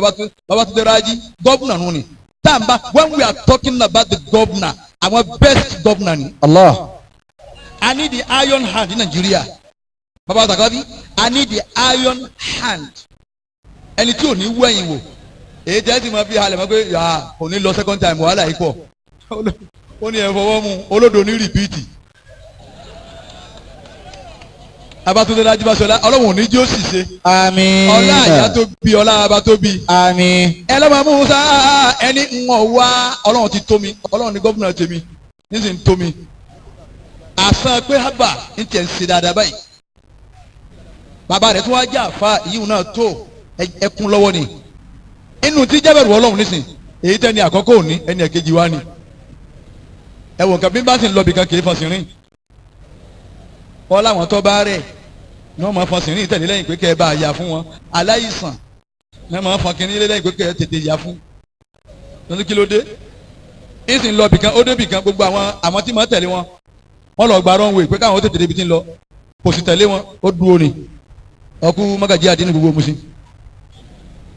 D: Babátúndé Rájí gọ́vùnà nù ni tàǹbà. When we are talking about the governor, àwọn best governor ni.
B: Allah.
D: I need the iron hand in Nigeria. Baba Sàkáfí, I need the iron hand. Ẹni tí ò ní wẹ̀yìn wò. Èyí jẹ́ ti máa fi halẹ̀ mọ́ pé yà kò ní lọ second time wàhálà yìí pọ̀. Ó ní ẹ fọwọ́ mu olódo ní rìpíìtì. Abátúndé Rájí Fáṣọlá Ọlọ́run ò ní jí ó sì ṣe.
B: Àmín.
D: Ọlá àyà tó bí ọlá bàbá tó bí.
B: Àmín.
D: Ẹ lọ́mọ Musa ẹni ń wọ̀ wá Ọlọ́run ti tó mi Ọlọ́run ní gómìnà tèmi nísìnyí tó mi. Àsan pé hábà ń tiẹ̀ ń ṣe dáadáa báyìí. Bàbá rẹ̀ tún wá jẹ́ àfa ìyíhun náà tó ẹkún lọ́wọ́ ni. Inú tí jẹ́bẹ̀rù Ọlọ́run nísìn èyí tẹ́ ni àkọ́kọ́ òní ẹni ẹ̀kejì wá ni. Ẹ wò nǹkan bí bá sì ń lọ bìkan kì í fọsìn rìn. Wọ́n láwọn tó bá rẹ̀ ní wọ́n máa fọsìn rìn tẹ̀lé lẹ́yìn pé kẹ́ ẹ bá a yà fún wọn. Aláìsàn ní wọ́n máa fọn kínní lẹ́yìn pé kẹ́ ẹ tètè yà fún. Lọ́dún kí ló dé? Ìsìn lọ bìkan ó dé bìkan gbogbo àwọn tí máa tẹ̀lé wọn wọ́n lọ gba runway pé káwọn ó tètè débi tí ń lọ kò sì tẹ̀lé wọn ó dúró ni ọkú Mágàjí àdínní gbogbo Mùṣín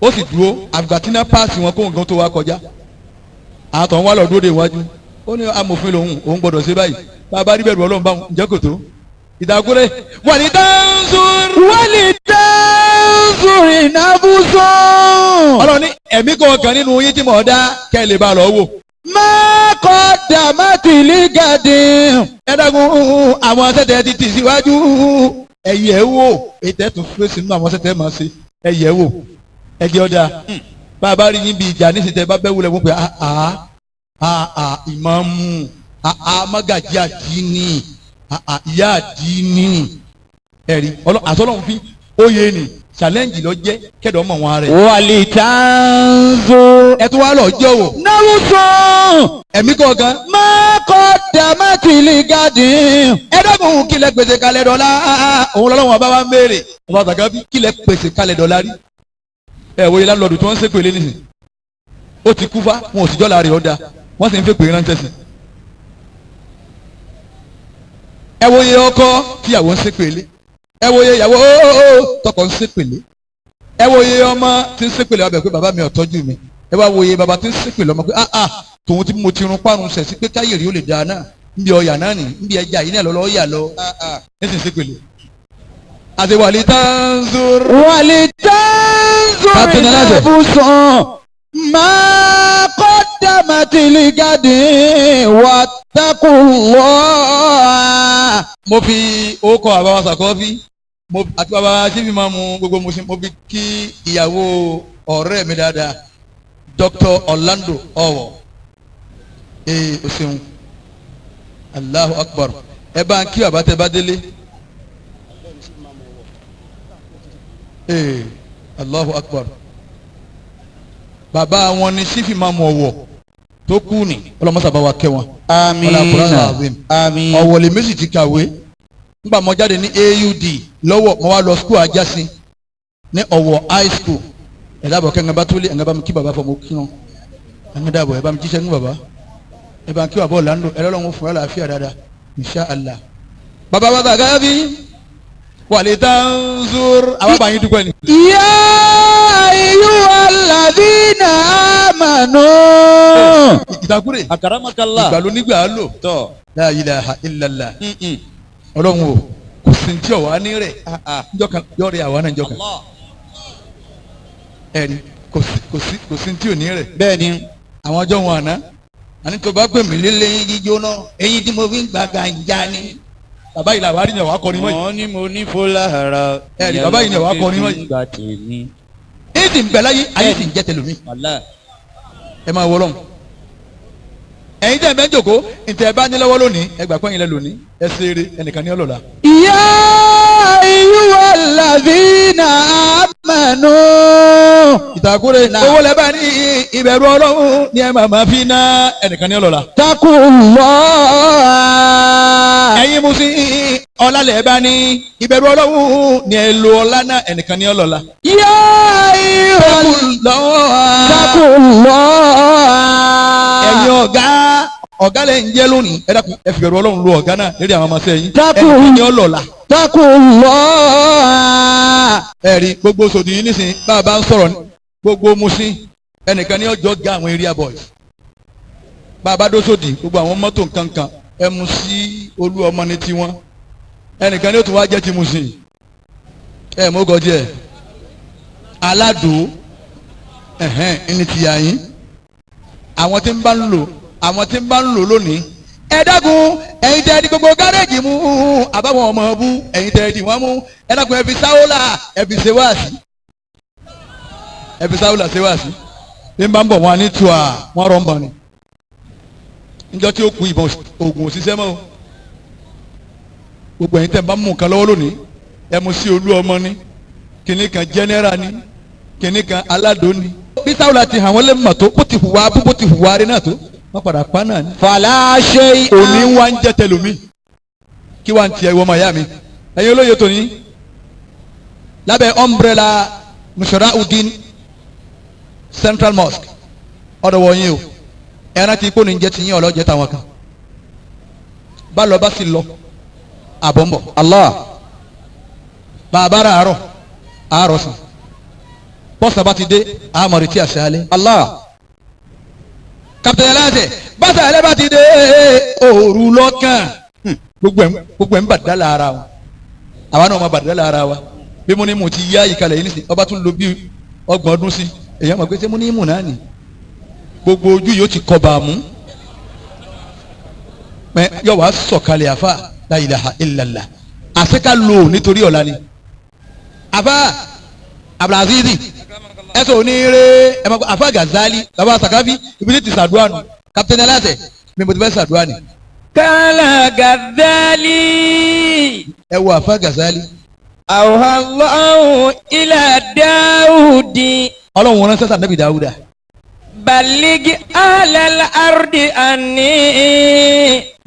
D: ó sì dúró àgbà tí náà páàsì wọn kó nǹkan tó wá kọjá àtọ̀ ń wá lọ dúró de iwájú ó ní amòfin lòun òun gbọdọ̀ ṣe báyìí bá a bá rí bẹ̀rù Ọlọ́run báwọn ǹjẹ́ kò tó ìdákúrẹ́ wàlí dáńsúr.
B: Walitanzur نفس
D: Ọlọ́run ní ẹ̀mí kọ̀ọ̀kan nínú yín tí mò ń dá kẹ́ ẹ lè bá a lọ wò.
B: ما قدمت لغد
D: Ẹ dákun, àwọn sẹ́tẹ̀ ti tì síwájú, ẹ̀yẹ̀ wò, ètò ẹ̀tún fèsì nínú àwọn sẹ́tẹ̀ máa ṣe, ẹ̀yẹ̀ wò, ẹ̀jẹ̀ ọ̀dà. Bá a bá rí yín bí ìjà níṣìṣẹ́ tẹ bá bẹ́ wulẹ̀ wọ́n pé àá àá ìmáàmù, àá mágàjí àdínì, àá ìyá àdínì. Ẹ̀rí àtọ́lọ́hún fi óye ni challenge lọ jẹ́ kẹ́dọ̀ mọ̀ wọn rẹ̀.
B: ولتنظر
D: Ẹ tún wá lọ jọ̀wọ́
B: نفس
D: ẹ̀mí kọ̀ọ̀kan.
B: ما قدمت لغد
D: Ẹ dákun, kílẹ̀ pèsè kalẹ̀ dọ́là? Òun lọ́lọ́wọ́n bá wa ń béèrè ọba tàkà bí kílẹ̀ pèsè kalẹ̀ dọ́là rí. Ẹ wo ilé lọ́dún tí wọ́n ń ṣépè lé nísìn, ó ti kú fá, wọn ò sì jọ́la rẹ̀ ọ́ da, wọ́n sì ń fèpè ránṣẹ́ sí. Ẹ wo iye ọkọ tíyàwó ń ṣépè lé, ẹ wo iye ìyàwó tọkọ ń ṣépè lé, ẹ wo iye ọmọ tí ń ṣépè lé ọbẹ̀ pé bàbá mi ò tọ́jú mi, ẹ wá wo iye bàbá tí ń ṣépè lọ́mọ pé ah ah, tòun tí mo ti run parun sẹ̀ sí pé káyèrè ó lè dáa náà, nbí ọyà náà nì, nbí ẹja yìí náà lọ́lọ́ yà lọ, ẹ sì ń ṣépè lé. Àti wàlí tanzur.
B: ولتنظر
D: Captain Aláṣẹ.
B: نفس ما قدمت لغد واتقوا الله
D: Mo fi orúkọ àbá wa sàkọ́fí àti bàbá sífì máa mu gbogbo mo fi kí ìyàwó ọ̀rẹ́ mi dáadáa, Dr. Orlando Ọwọ̀. Ee, o ṣeun, Allahu Akbar. Ẹ bá ń kí bàbá tẹ bá délé. Ee, Allahu Akbar. Bàbá wọn ni sífì máa mu Ọ̀wọ̀ tó kú ni, ọlọmọsà bá wa kẹ́ wọn.
B: آمين.
D: Ọlá
B: آمين.
D: Ọ̀wọ̀ lèmi sì ti kàwé nígbà mo jáde ní AUD lọ́wọ́, mo wá lọ school Ajásin ní Ọ̀wọ̀ high school. Ẹ dábọ̀ kẹ́ ń bá tó lé, ẹ̀ ń bá mi kí bàbá fọ, mo kí wọn. Ẹ̀ ń dábọ̀, ẹ bá mi jíṣẹ́ ní bàbá, ẹ bá ń kí bàbá Orlando, ẹ lọ́lọ́run fún ẹ láàfíà dáadáa, insha Allah. Bàbá bàbá gábí wàlẹ̀ tanzur, àwọn bá yín dúpẹ́ ni.
B: يا أيها الذين آمنوا
D: Ìtakùrẹ̀
B: أكرمك الله.
D: Ìgbà ló nígbà á lò.
B: Tọ́.
D: La ilaha illallah. Ọlọ́run o, kò sí ní tí ọ̀wá ní rẹ̀ njọ́ kan yọ̀ọ̀rẹ́ àwa náà njọ́ kan. Ẹ̀rí kò sí tí ò ní rẹ̀.
B: Bẹ́ẹ̀ni.
D: Àwọn ọjọ́ wọn àná, àní tó bá pè mí lélẹ̀
B: jíjóná eyín tí mo fi ń gba gànjà ni.
D: Bàbá yìí làwọn àríyàn wà kọrin mọ́ yìí.
B: Wọ́n ní mo ní fúlára.
D: Ẹ̀rí, bàbá yìí ni wàá kọrin mọ́ yìí.
B: Ìgbà tèmi.
D: Èyí sì ń bẹ láyé, ayé sì ń jẹ́ tẹlomi. Ẹ máa wọ lọ́hùn. Ẹ̀yin tẹ̀ ẹ bẹ́ ń jòkó, ǹtẹ̀ ẹ bá ní lọ́wọ́ lónìí, ẹ gbà pẹ́yìn lẹ lónìí, ẹ ṣeré, ẹnìkan ní ọlọ́la.
B: يا أيها الذين آمنوا
D: Ìtàkùrẹ́
B: Náà.
D: owó lẹ́bàá ní ìbẹ̀rù Ọlọ́run ní ẹ máa máa fi ná, ẹnìkan ní ọlọ́la.
B: اتقوا الله
D: Ẹ̀yin musin, ọlá lẹ́bàá ní ìbẹ̀rù Ọlọ́run ní ẹ lo ọlá náà, ẹnìkan ní ọlọ́la.
B: يا أيها اتقوا الله
D: Ẹ̀yin ọ̀gá, ọ̀gá lẹ̀ ń jẹ́ lónìí, ẹ dákun, ẹ fi bẹ̀rù Ọlọ́run lo ọ̀gá náà lérí àwọn ọmọ sẹ́yìn,
B: Dákun.
D: ẹnìkan ní ọlọ́la.
B: اتقوا الله
D: Ẹ rí gbogbo sòdì yìí nísìnyí, bá a bá ń sọ̀rọ̀ gbogbo musin, ẹnìkan ní ọjọ́ ga àwọn area boys. Bá a bá dó sòdì, gbogbo àwọn mọ́tò nkankan, MC Olú ọmọ ní tiwọn, ẹnìkan ní ó tún wá jẹ́ ti musin. Ẹ mú gọdí ẹ aládùn ẹhẹn ẹni tìyà yín, àwọn tí ń bá ń lò, àwọn tí ń bá ń lò lónìí. Ẹ dákun, ẹ̀yin tẹ́ ẹ di gbogbo gáréèjì mú, àbáwọn ọmọ bú, ẹ̀yin tẹ́ ẹ di wọ́n mú, ẹ dákun, ẹ fi sáwólà, ẹ fi ṣe wáàsí, ẹ fi sáwólà ṣe wáàsí. Bí n bá ń bọ̀ wọn ní tuà, wọn rọ̀ ń bọ̀ ni. Níjọ́ tí ó ku ìbọn oògùn òṣìṣẹ́ mọ́ o. Gbogbo ẹ̀yin tẹ́ ẹ bá mú nǹkan lọ́wọ́ lónìí, ẹ mú sí Olú ọmọ ni, kìnnì kan jẹ́nẹ́rà ni, kìnnì kan aládùn ni. Bí sáwùlà ti hàn wọ́n lé mọ̀ tó, bó ti hùwà bó ti hùwà rí náà tó, wọ́n padà pa náà ni.
B: فلا شيء
D: Òní wá ń jẹ́ tẹlomi, kí wá ń tiẹ̀ ìwọ ọmọ ìyá mi, ẹ̀yin olóye tòní lábẹ́ umbrella Musharauddin Central Mosque, ọ̀dọ̀ wọ̀nyí o, ẹran tí kò ní jẹ́ tiyín, ọlọ́jẹ́ táwọn kan bá lọ, bá sì lọ, àbọ̀ ń bọ̀.
B: الله
D: Bàbá rà àárọ̀ àárọ̀ sàn, bọ́sà bá ti dé, àmọ̀rì tí a ṣe alẹ́.
B: Allah.
D: Kapitẹ́ni aláṣẹ bàtà alẹ́ bá ti dé, òru lọ́kàn, gbogbo ẹ̀ ń bàdá lára wa, àwa náà ma bàdá lára wa. Bí mo ní mo ti yá ìkàlẹ̀ yìí nísìnyí, ọba tún lo bí 30 ọdún sí, èèyàn mọ̀ pé ṣé mo ní mù náà nì. Gbogbo ojú yóò ti kọ bàmú. Ẹ yọ wá sọ̀kalẹ̀ àfa la ilaha illallah. Àṣẹ ká lò nítorí ọ̀la ni. Àfa Abdulaziz ẹsẹ oníire ẹ ma àfa Gazali baba Sakafi ibi tí ti sàdúrà nù Captain Aláṣẹ mi mo ti fẹ́ sàdúrà ni.
B: Kala Gazali.
D: Ẹ wo àfa Gazali.
B: Awha Allahu ila Dawudi.
D: Ọlọ́run wọn ránṣẹ́ sànẹ́bì Dáwúdà.
B: Baligi alal ardi anni.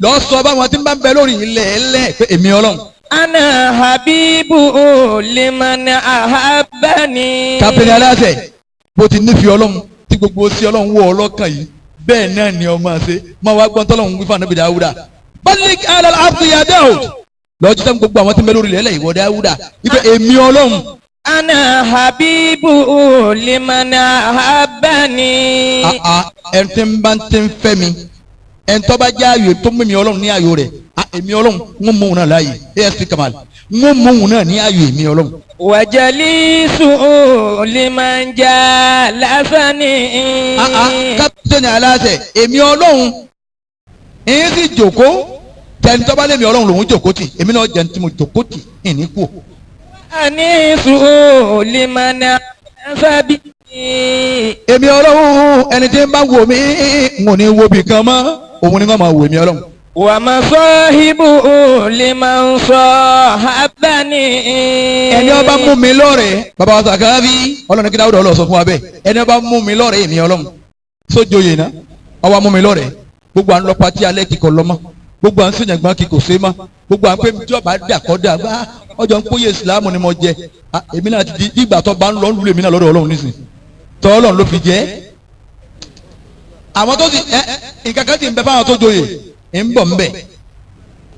D: Lọ sọ báwọn tí ń bá ń bẹ lórí ilẹ̀ ẹlẹ́ pé èmi Ọlọ́run.
B: Ana habibu liman ahabbani.
D: Captain Aláṣẹ bó ti nífẹ̀ẹ́ Ọlọ́run tí gbogbo sí Ọlọ́run wọ ọlọ́kàn yìí bẹ́ẹ̀ náà ni ọmọ ṣe máa wá gbọ́n tọ́lọ́run wí fún ànábì Dáwúdà. Baligi alal ardi ya Dáwùd. Lọ́jọ́ sẹ́mi gbogbo àwọn tí ń bẹ lórí ilẹ̀ ẹlẹ́ ìwọ Dáwúdà wípé èmi Ọlọ́run.
B: Ana habibu liman ahabbani.
D: Ẹni tí ń bá ti ń fẹ́ mi, ẹni tó bá jẹ́ ayò tó mú mi Ọlọ́run ní ayò rẹ̀, èmi Ọlọ́run ń mú òun náà láàyè. ASP Kamal ń mú òun náà ní ayò èmi Ọlọ́run.
B: Wajalisu liman jalasani.
D: Kápítẹ́nì Aláṣẹ èmi Ọlọ́run èyí sì jòkó tẹni tó bá lé mi Ọlọ́run lòún jòkó tì, èmi náà jẹun tí mo jòkó tì ìní kú.
B: Anisu liman asabi.
D: Èmi Ọlọ́run ẹni tí ń bá wò mí n ò ní wo bì kan mọ́, òun ni wọ́n máa wò èmi Ọlọ́run.
B: Wa masahibu liman sahabani.
D: Ẹni ó bá mú mi lọ́rẹ̀ẹ́ bàbá wa Sàkáfí Ọlọ́run kí Dáúdà Ọlọ́run sọ fún wa bẹ́ẹ̀, ẹni ó bá mú mi lọ́rẹ̀ẹ́ èmi Ọlọ́run sójoyè náà ó wá mú mi lọ́rẹ̀ẹ́, gbogbo à ń lọ patí alẹ́ kíkọ lọ́mọ, gbogbo à ń sèyàngbọ́n kíkò sé mọ́, gbogbo à ń pè tí ọba dà kọ́ dà bá ọjọ́ ń kóyè ìsìlámù ni mo jẹ, èmi náà ti di ìgbà tó bá ń lọ lulẹ̀ èmi náà lọ́dọ̀ Ọlọ́run nísìn tọ́ Ọlọ́run ló fi jẹ́. Àwọn tó sì ẹ nǹkan kan sì ń bẹ fáwọn tó joyè ń bọ̀ ń bẹ̀,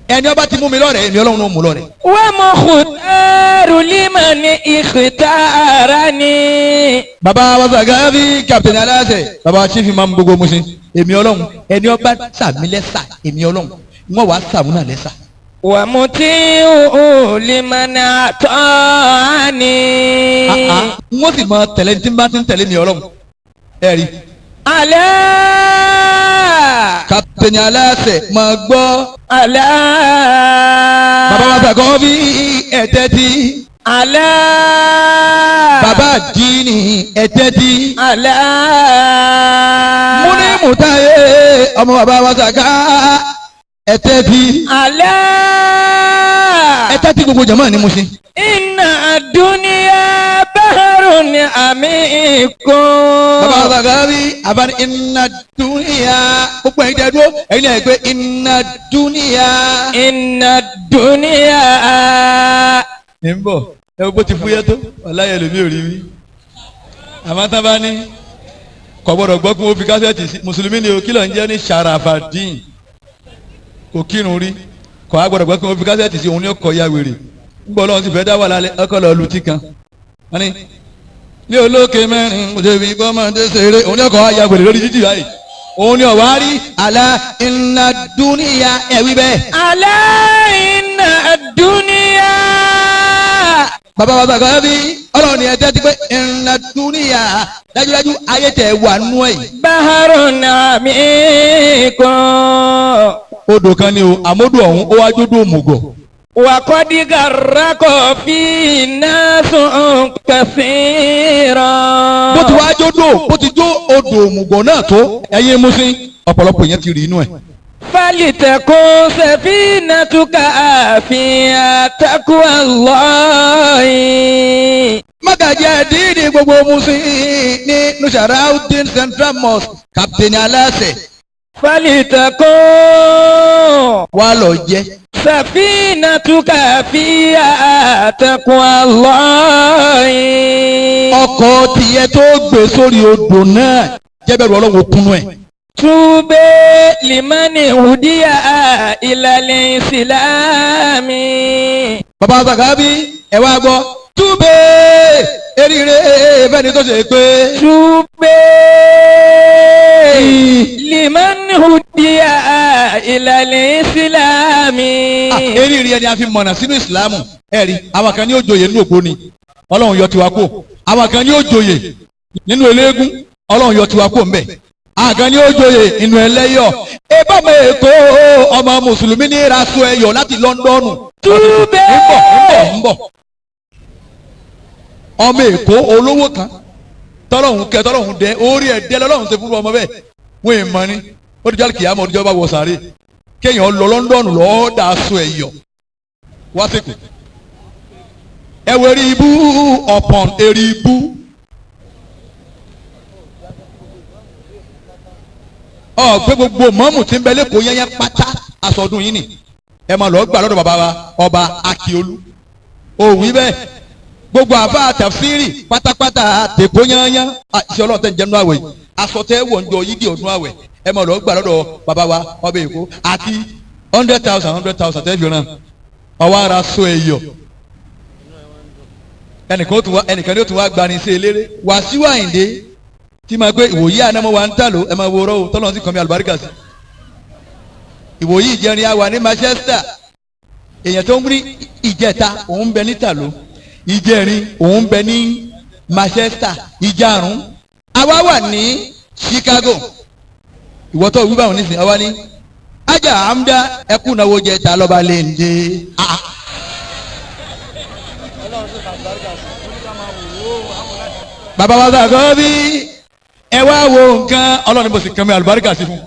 D: ẹni ọba ti mú mi lọ́rẹ̀ẹ́ èmi Ọlọ́run ló mú lọ́rẹ̀ẹ́.
B: Wa mukhtaru liman ikhtarani.
D: Bàbá wa Sàkáfí Captain Aláṣẹ bàbá chief imam gbogbo Mùṣín, èmi Ọlọ́run ẹni ọba sàmí lẹ́sà èmi Ọlọ́run wọ́n wàá sàmú náà lẹ́sà.
B: Wa muti'u liman ata'ani.
D: Wọ́n sì máa tẹ̀lé tí n bá ti ń tẹ̀lé mi Ọlọ́run ẹ rí.
B: Alá.
D: Captain Aláṣẹ máa gbọ́.
B: Alá.
D: Bàbá wa Sàkáfí ẹ̀tẹ́ tí.
B: Alá.
D: Bàbá àdínì ẹ̀tẹ́ tí.
B: Alá.
D: Múni mùtáyé ọmọ bàbá wa Sàká ẹ̀tẹ́ tí.
B: Alá.
D: Ẹ̀tẹ́ tí gbogbo jàmáà ní Mùṣín.
B: Inna dunya bahrun amikun.
D: Bàbá wa Sàkáfí àbáni inna dunya gbogbo ẹ̀yin dẹ́dúró ẹ̀yin náà gbé inna dunya.
B: Inna dunya.
D: Ní bọ̀ ẹ bó ti fúyẹ́ tó ọ̀láyẹ̀ lèmi ò rí mi. Àmọ́ tán bá ní kò gbọ́dọ̀ gbọ́ kí wọ́n fi kásẹ̀tì sí mùsùlùmí ni o kí ló ń jẹ́ ní Sharafadin kò kírun rí kò á gbọ́dọ̀ gbọ́ kí wọ́n fi kásẹ̀tì sí òun ní ọkọ̀ ya wèrè ń bọ̀ lọ́wọ́ sì fẹ́ dá wà lálẹ́ ọkọ̀ lọ́ọ́ lu tí kan. Wọ́n ní ní olókè mẹ́rin òṣèlú gbọ́mọdé ṣeré òun ní ọkọ̀ ya wèrè lórí títì báyìí òun ní ọ̀wá rí àlá inna dúníyà ẹ̀wí bẹ́ẹ̀.
B: Alá inna dunya.
D: Bàbá wa Sàkáfí Ọlọ́run ni ẹ tẹ́tí pé inna dúníyà dájúdájú ayé tẹ̀ wà nú ẹ̀.
B: Bahrun amikun.
D: Odò kan ni o àmọ́dò ọ̀hún ó wá jódò òmùgọ̀.
B: Wa qad garraqa fi nasun kathira.
D: Bó ti wá jódò bó ti jó odò òmùgọ̀ náà tó ẹ̀yin Mùṣín ọ̀pọ̀lọpọ̀ yẹn ti rí inú ẹ̀.
B: Falitakun safinatuka fiha taqwa Allahi.
D: Mágàjí àdínní gbogbo Mùṣín ní Nusaraudeen Central Mosque Captain Aláṣẹ.
B: Falitakun
D: wá lọ jẹ́.
B: safinatuka fiha taqwa Allahi.
D: Ọkọ̀ tiẹ̀ tó gbé sórí odò náà jẹ́bẹ̀rù Ọlọ́run kúnú ẹ̀.
B: Tube limani hudiya ilal islami.
D: Bàbá Sàkáfí ẹ wá gbọ́ túbẹ̀ eríire fẹ́ni tó ṣe pé.
B: Tube limani hudiya ilal islami.
D: Eríire ẹni a fi mọ̀nà sínú ìsìlámù. Ẹ rí àwọn kan ní ó joyè nínú ògbóni, Ọlọ́run yọ tiwa kó. Àwọn kan ní ó joyè nínú eléégún, Ọlọ́run yọ tiwa kó mbẹ. Àwọn kan ní ó joyè nínú ẹlẹ́yọ̀. Ebá ọmọ Èkó ọmọ mùsùlùmí ní raṣọ ẹyọ láti Lọ́ndọ̀nù.
B: Túbẹ̀.
D: Ń bọ̀ ń bọ̀ ń bọ̀. Ọmọ Èkó olówó kan tọ́lọ́hún kẹ tọ́lọ́hún dẹ orí ẹ̀ dẹ lọ́lọ́hún ṣe fún ọmọ bẹ́ẹ̀ wọ́n ì mọ ni ó di jálè kìyàmọ́ ọdún bá wọ sàárè kéèyàn lọ Lọ́ndọ̀nù lọ́ọ́ dà aṣọ ẹ̀yọ̀ wá sẹ́kù. Ẹ wo eri ibú ọ̀pọ̀n eri ibú. Ọ gbé gbogbo mọ́mù tí ń bẹ lẹ́kọ̀ọ́ yẹ́yẹ́ pátá aṣọ ọdún yìí ni ẹ máa lọ́ọ́ gbà lọ́dọ̀ bàbá wa ọba Akíolú. Òwì bẹ́ẹ̀ gbogbo àfa tafsiri pátápátá tèkó yányán iṣẹ́ ọlọ́run tẹ́ ń jẹnu àwẹ̀ yìí aṣọ tẹ́ wọ̀ ń jọ yídì ọdún àwẹ̀ ẹ máa lọ gbà lọ́dọ̀ bàbá wa ọba Èkó àti 100,000 100,000 tẹ́ fi ràn ọwọ́ ara so ẹ̀yọ̀ ẹnìkan ní ó tún wá gbani sí eléré Wàsíù Àyìndé tí máa gbé ìwòyí ànámọ́ wa ń tà ló ẹ máa wo rọ́wọ́ tọ́lọ́run sì kàn mí àlùbáríkà sí ìwòyí ìjẹrin àwa ní Manchester èèyàn tó ń rí ìjẹta òun bẹ ní tàló ìjẹrin òun bẹ ní Manchester ìjarun àwa wà ní Chicago ìwọ́tọ̀ wíwá òun nísìnyí àwa ní ajá amúdá ẹkú náwó jẹ ta lọ́ba lè ń dé. Bàbá wa sàkọ́ bí ẹ wá wo nǹkan ọlọ́run bó sì kàn mí àlùbáríkà sí fún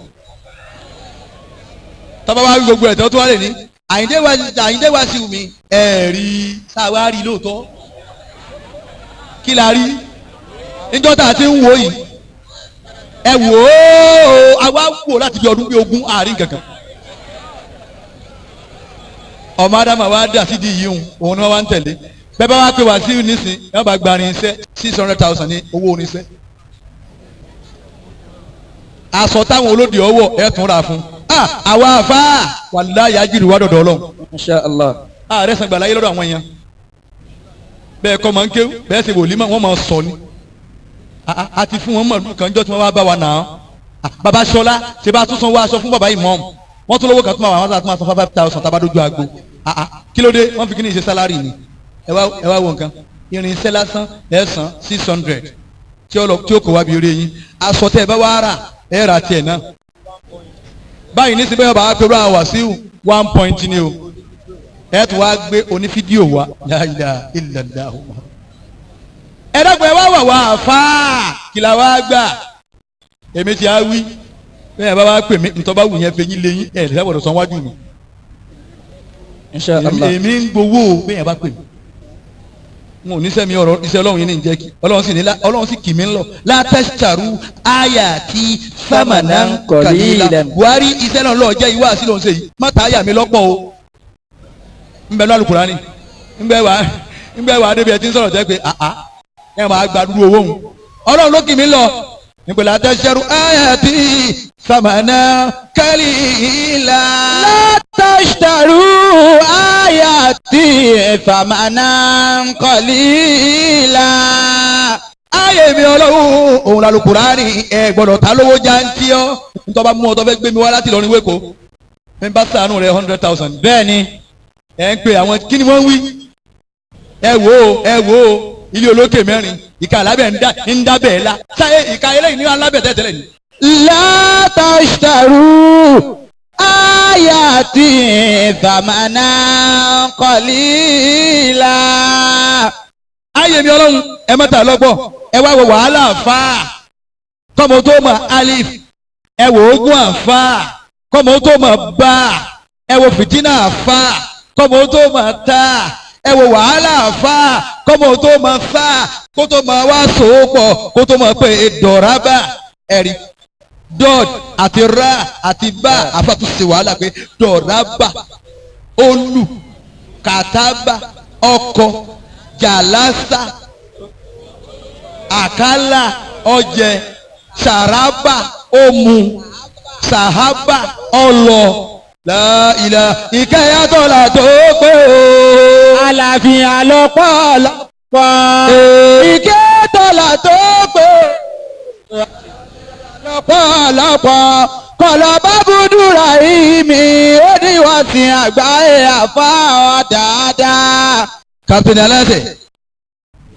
D: tọ́ba wa wí gbogbo ẹ̀tọ́ tó wá lè ní Àyìndé wá sí mi ẹ̀ rí sáwá rí lóòótọ́ kí la rí níjọ́ tá a ti ń wò yìí ẹ wò ó àwa wò láti bí ọdún bí ogún àárín kankan ọmọ Ádámà wa dà sídìí yìí òun ni wọ́n wá ń tẹ̀lé bẹ́ẹ̀ bá wá pé wá sí nísìn ẹ bá gba irinṣẹ́ 600,000 ní owó oníṣẹ́ aṣọ táwọn olódì ọwọ́ ẹ tún ra fún àwa àfa wàláyà jìrì wà dọ̀dọ̀ Ọlọ́run.
B: Insha Allah.
D: Ààrẹ sàgbà láyé lọ́dọ̀ àwọn èèyàn bẹ́ẹ̀ kọ́ máa ń kéwú bẹ́ẹ̀ sì wòlíì wọ́n máa sọ ni a ti fún wọn mọ̀lú kan jọ́ tí wọ́n wá bá wa nà án. Bàbá Ṣọlá ṣe bá tún sanwó aṣọ fún bàbá ìmọ̀ọ́mù wọ́n tún lówó kan tún máa wà wọ́n tún máa san 5,000 tá a bá dójú agbo. Kí ló dé wọ́n fi kí ni ìṣe sálárì ni ẹ wá wo nǹkan irinṣẹ́ lásán ẹ san 600 tí ó kò wá bí eré yín aṣọ tẹ́ ẹ bá wá rà ẹ rà tiẹ̀ náà báyìí ní síbẹ̀ bá pẹ̀lú àwọn Wàsíù 1 point ni o ẹ tún wá gbé onífídíò wa la ilaha illallah. Ẹ dàgbọ́ ẹ wá wà wá àfáà kìlà wá gbà èmi ti á wí bẹ́ẹ̀ bá wá pè mí ntọ́ bá wù yẹn fẹ́ yín léyìn ẹ̀ lẹ́sẹ̀ gbọ́dọ̀ san wájú mi.
B: Insha Allah.
D: Èmi ń gbowó bẹ́ẹ̀ bá pè mí n ò ní sẹ́mi ọ̀rọ̀ iṣẹ́ ọlọ́run yìí ní jẹ́ kí ọlọ́run sì ní ọlọ́run sì kì mí lọ látẹ̀sítàrú àyà tí sàmànà kàlílà Buhari iṣẹ́ náà lọ́ọ́ jẹ́ ìwá sí ló ń ṣe yìí má ta àyà mi lọ́pọ̀ o ń bẹ ní Al-Kùránì ń bẹ wà á débi ẹ ti ń sọ̀rọ̀ jẹ́ pé àá ẹ máa gba dúró owó òun ọlọ́run ló kì mí lọ nígbà látẹ̀sítàrú àyà tí sàmànà kàlílà.
B: Látẹ̀sítàrú àyà tí sàmànà kàlílà.
D: Ayé mi ọlọ́run òun l'Al-Kùránì ẹ gbọ́dọ̀ ta lówó jántí ọ́ ntọ́ bá mú ọ tó fẹ́ gbé mi wá láti Ìlọrin wéko mi bá sànù rẹ 100,000.
B: Bẹ́ẹ̀ni.
D: Ẹ ń pe àwọn kí ni wọ́n ń wí ẹ wò ó ẹ wò ó ilé olókè mẹ́rin ìka alábẹ̀ ń dábẹ̀ la sáyé ìka eléyìí ní alábẹ̀ tẹ́tẹ́lẹ̀ ni.
B: Látàṣàrú àyàtì fàmánà kọ̀lílà.
D: Ayé mi ọlọ́run ẹ mọ́ta lọ́gbọ̀ ẹ wá wo wàhálà àfáà kọ́mọ tó mọ̀ alif ẹ wò ogún àfáà kọ́mọ tó mọ̀ bá ẹ wò fìtínà àfáà kọ́mọ tó mọ̀ tá ẹ wò wàhálà àfáà kọ́mọ tó mọ̀ fà kó tó mọ̀ wá sòópọ̀ kó tó mọ̀ pé dọ̀rábà ẹ̀rí dọ́d àti ra àti bá àfáà tó ṣe wàhálà pé dọ̀rábà olù kàtábà ọkọ̀ jàlásà àkàlà ọjẹ sàrábà òmù sàhábà ọlọ láìlà ìkẹyàtọ̀là tó pé o.
B: Àlàáfíà lọ́pọ̀lọpọ̀. Ìkẹyàtọ̀là tó pé lọ́pọ̀lọpọ̀. Kọ̀lọ̀ bá búdúrà yìí mi, ó ní wọ́n sin àgbáyé àfáà dáadáa.
D: Captain aláṣẹ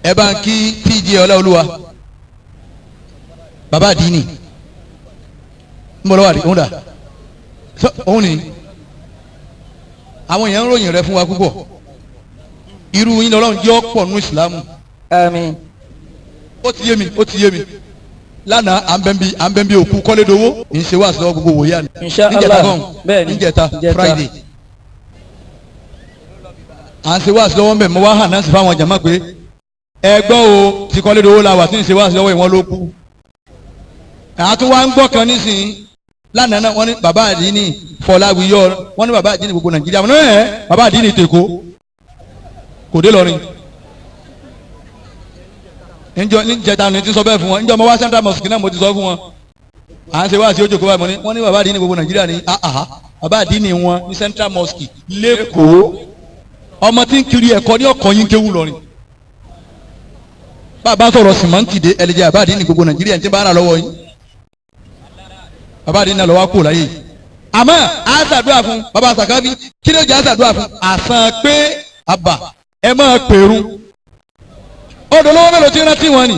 D: ẹ bá ń kí TJ Ọláolúwa bàbá àdínì ń bọ̀ lọ́wọ́ àdí òun dà òun ni àwọn èèyàn ń ròyìn rẹ fún wa púpọ̀ irú yín lọ́lọ́run jẹ́ ọ̀pọ̀ nínú ìsìlámù.
B: Àmín.
D: Ó ti yé mi, ó ti yé mi. Lánàá à ń bẹ́ ń bí òkú kọ́lédowó ń ṣe wá sílọ́wọ́ gbogbo wòye àná.
F: Insha
D: níjẹta
F: Allah.
D: gan
F: Bẹ́ẹ̀ni.
D: níjẹta
F: Níjẹta.
D: Friday à ń ṣe wá sílọ́wọ́ mbẹ̀ mo wá hàn náà sí fáwọn jàmá pé ẹ gbọ́ o ti kọ́lédowó la wà tí ń ṣe wá sílọ́wọ́ ìwọ́n ló kú. Àtún wá ń gbọ́ kan nísìnyí lánàá náà wọ́n ní bàbá àdínì Fọláwíyọ wọ́n ní bàbá àdínì gbogbo Nàìjíríà wọ́n ní ẹ̀ bàbá àdínì tèkó kò dé lọrin njọ níjẹta ni ti sọ bẹ́ẹ̀ fún wọn njọ mo wá Central Mosque náà mo ti sọ fún wọn à ń ṣe wá sí ojú kó báyìí mo ní wọ́n ní bàbá àdínì gbogbo Nàìjíríà ní àhà bàbá àdínì wọn ní Central Mosque lẹ́kọ̀ọ́ ọmọ tí ń kiri ẹ̀kọ́ ní ọkọ̀ yín kéwù lọrin bàbá sọ̀rọ̀ sìmọ́ǹtì dé ẹlẹ́jẹ̀ bàbá àdínì gbogbo Nàìjíríà ní ti bá ara lọ́wọ́ yín bàbá àdínì náà lọ́wọ́ kú láyé àmọ́ a ṣàdúrà fún bàbá sàkábí kí ló jẹ́ a ṣàdúrà fún àsàn pé àbà ẹ máa pèrún odò lówó mélòó tí ń rántí wọn ni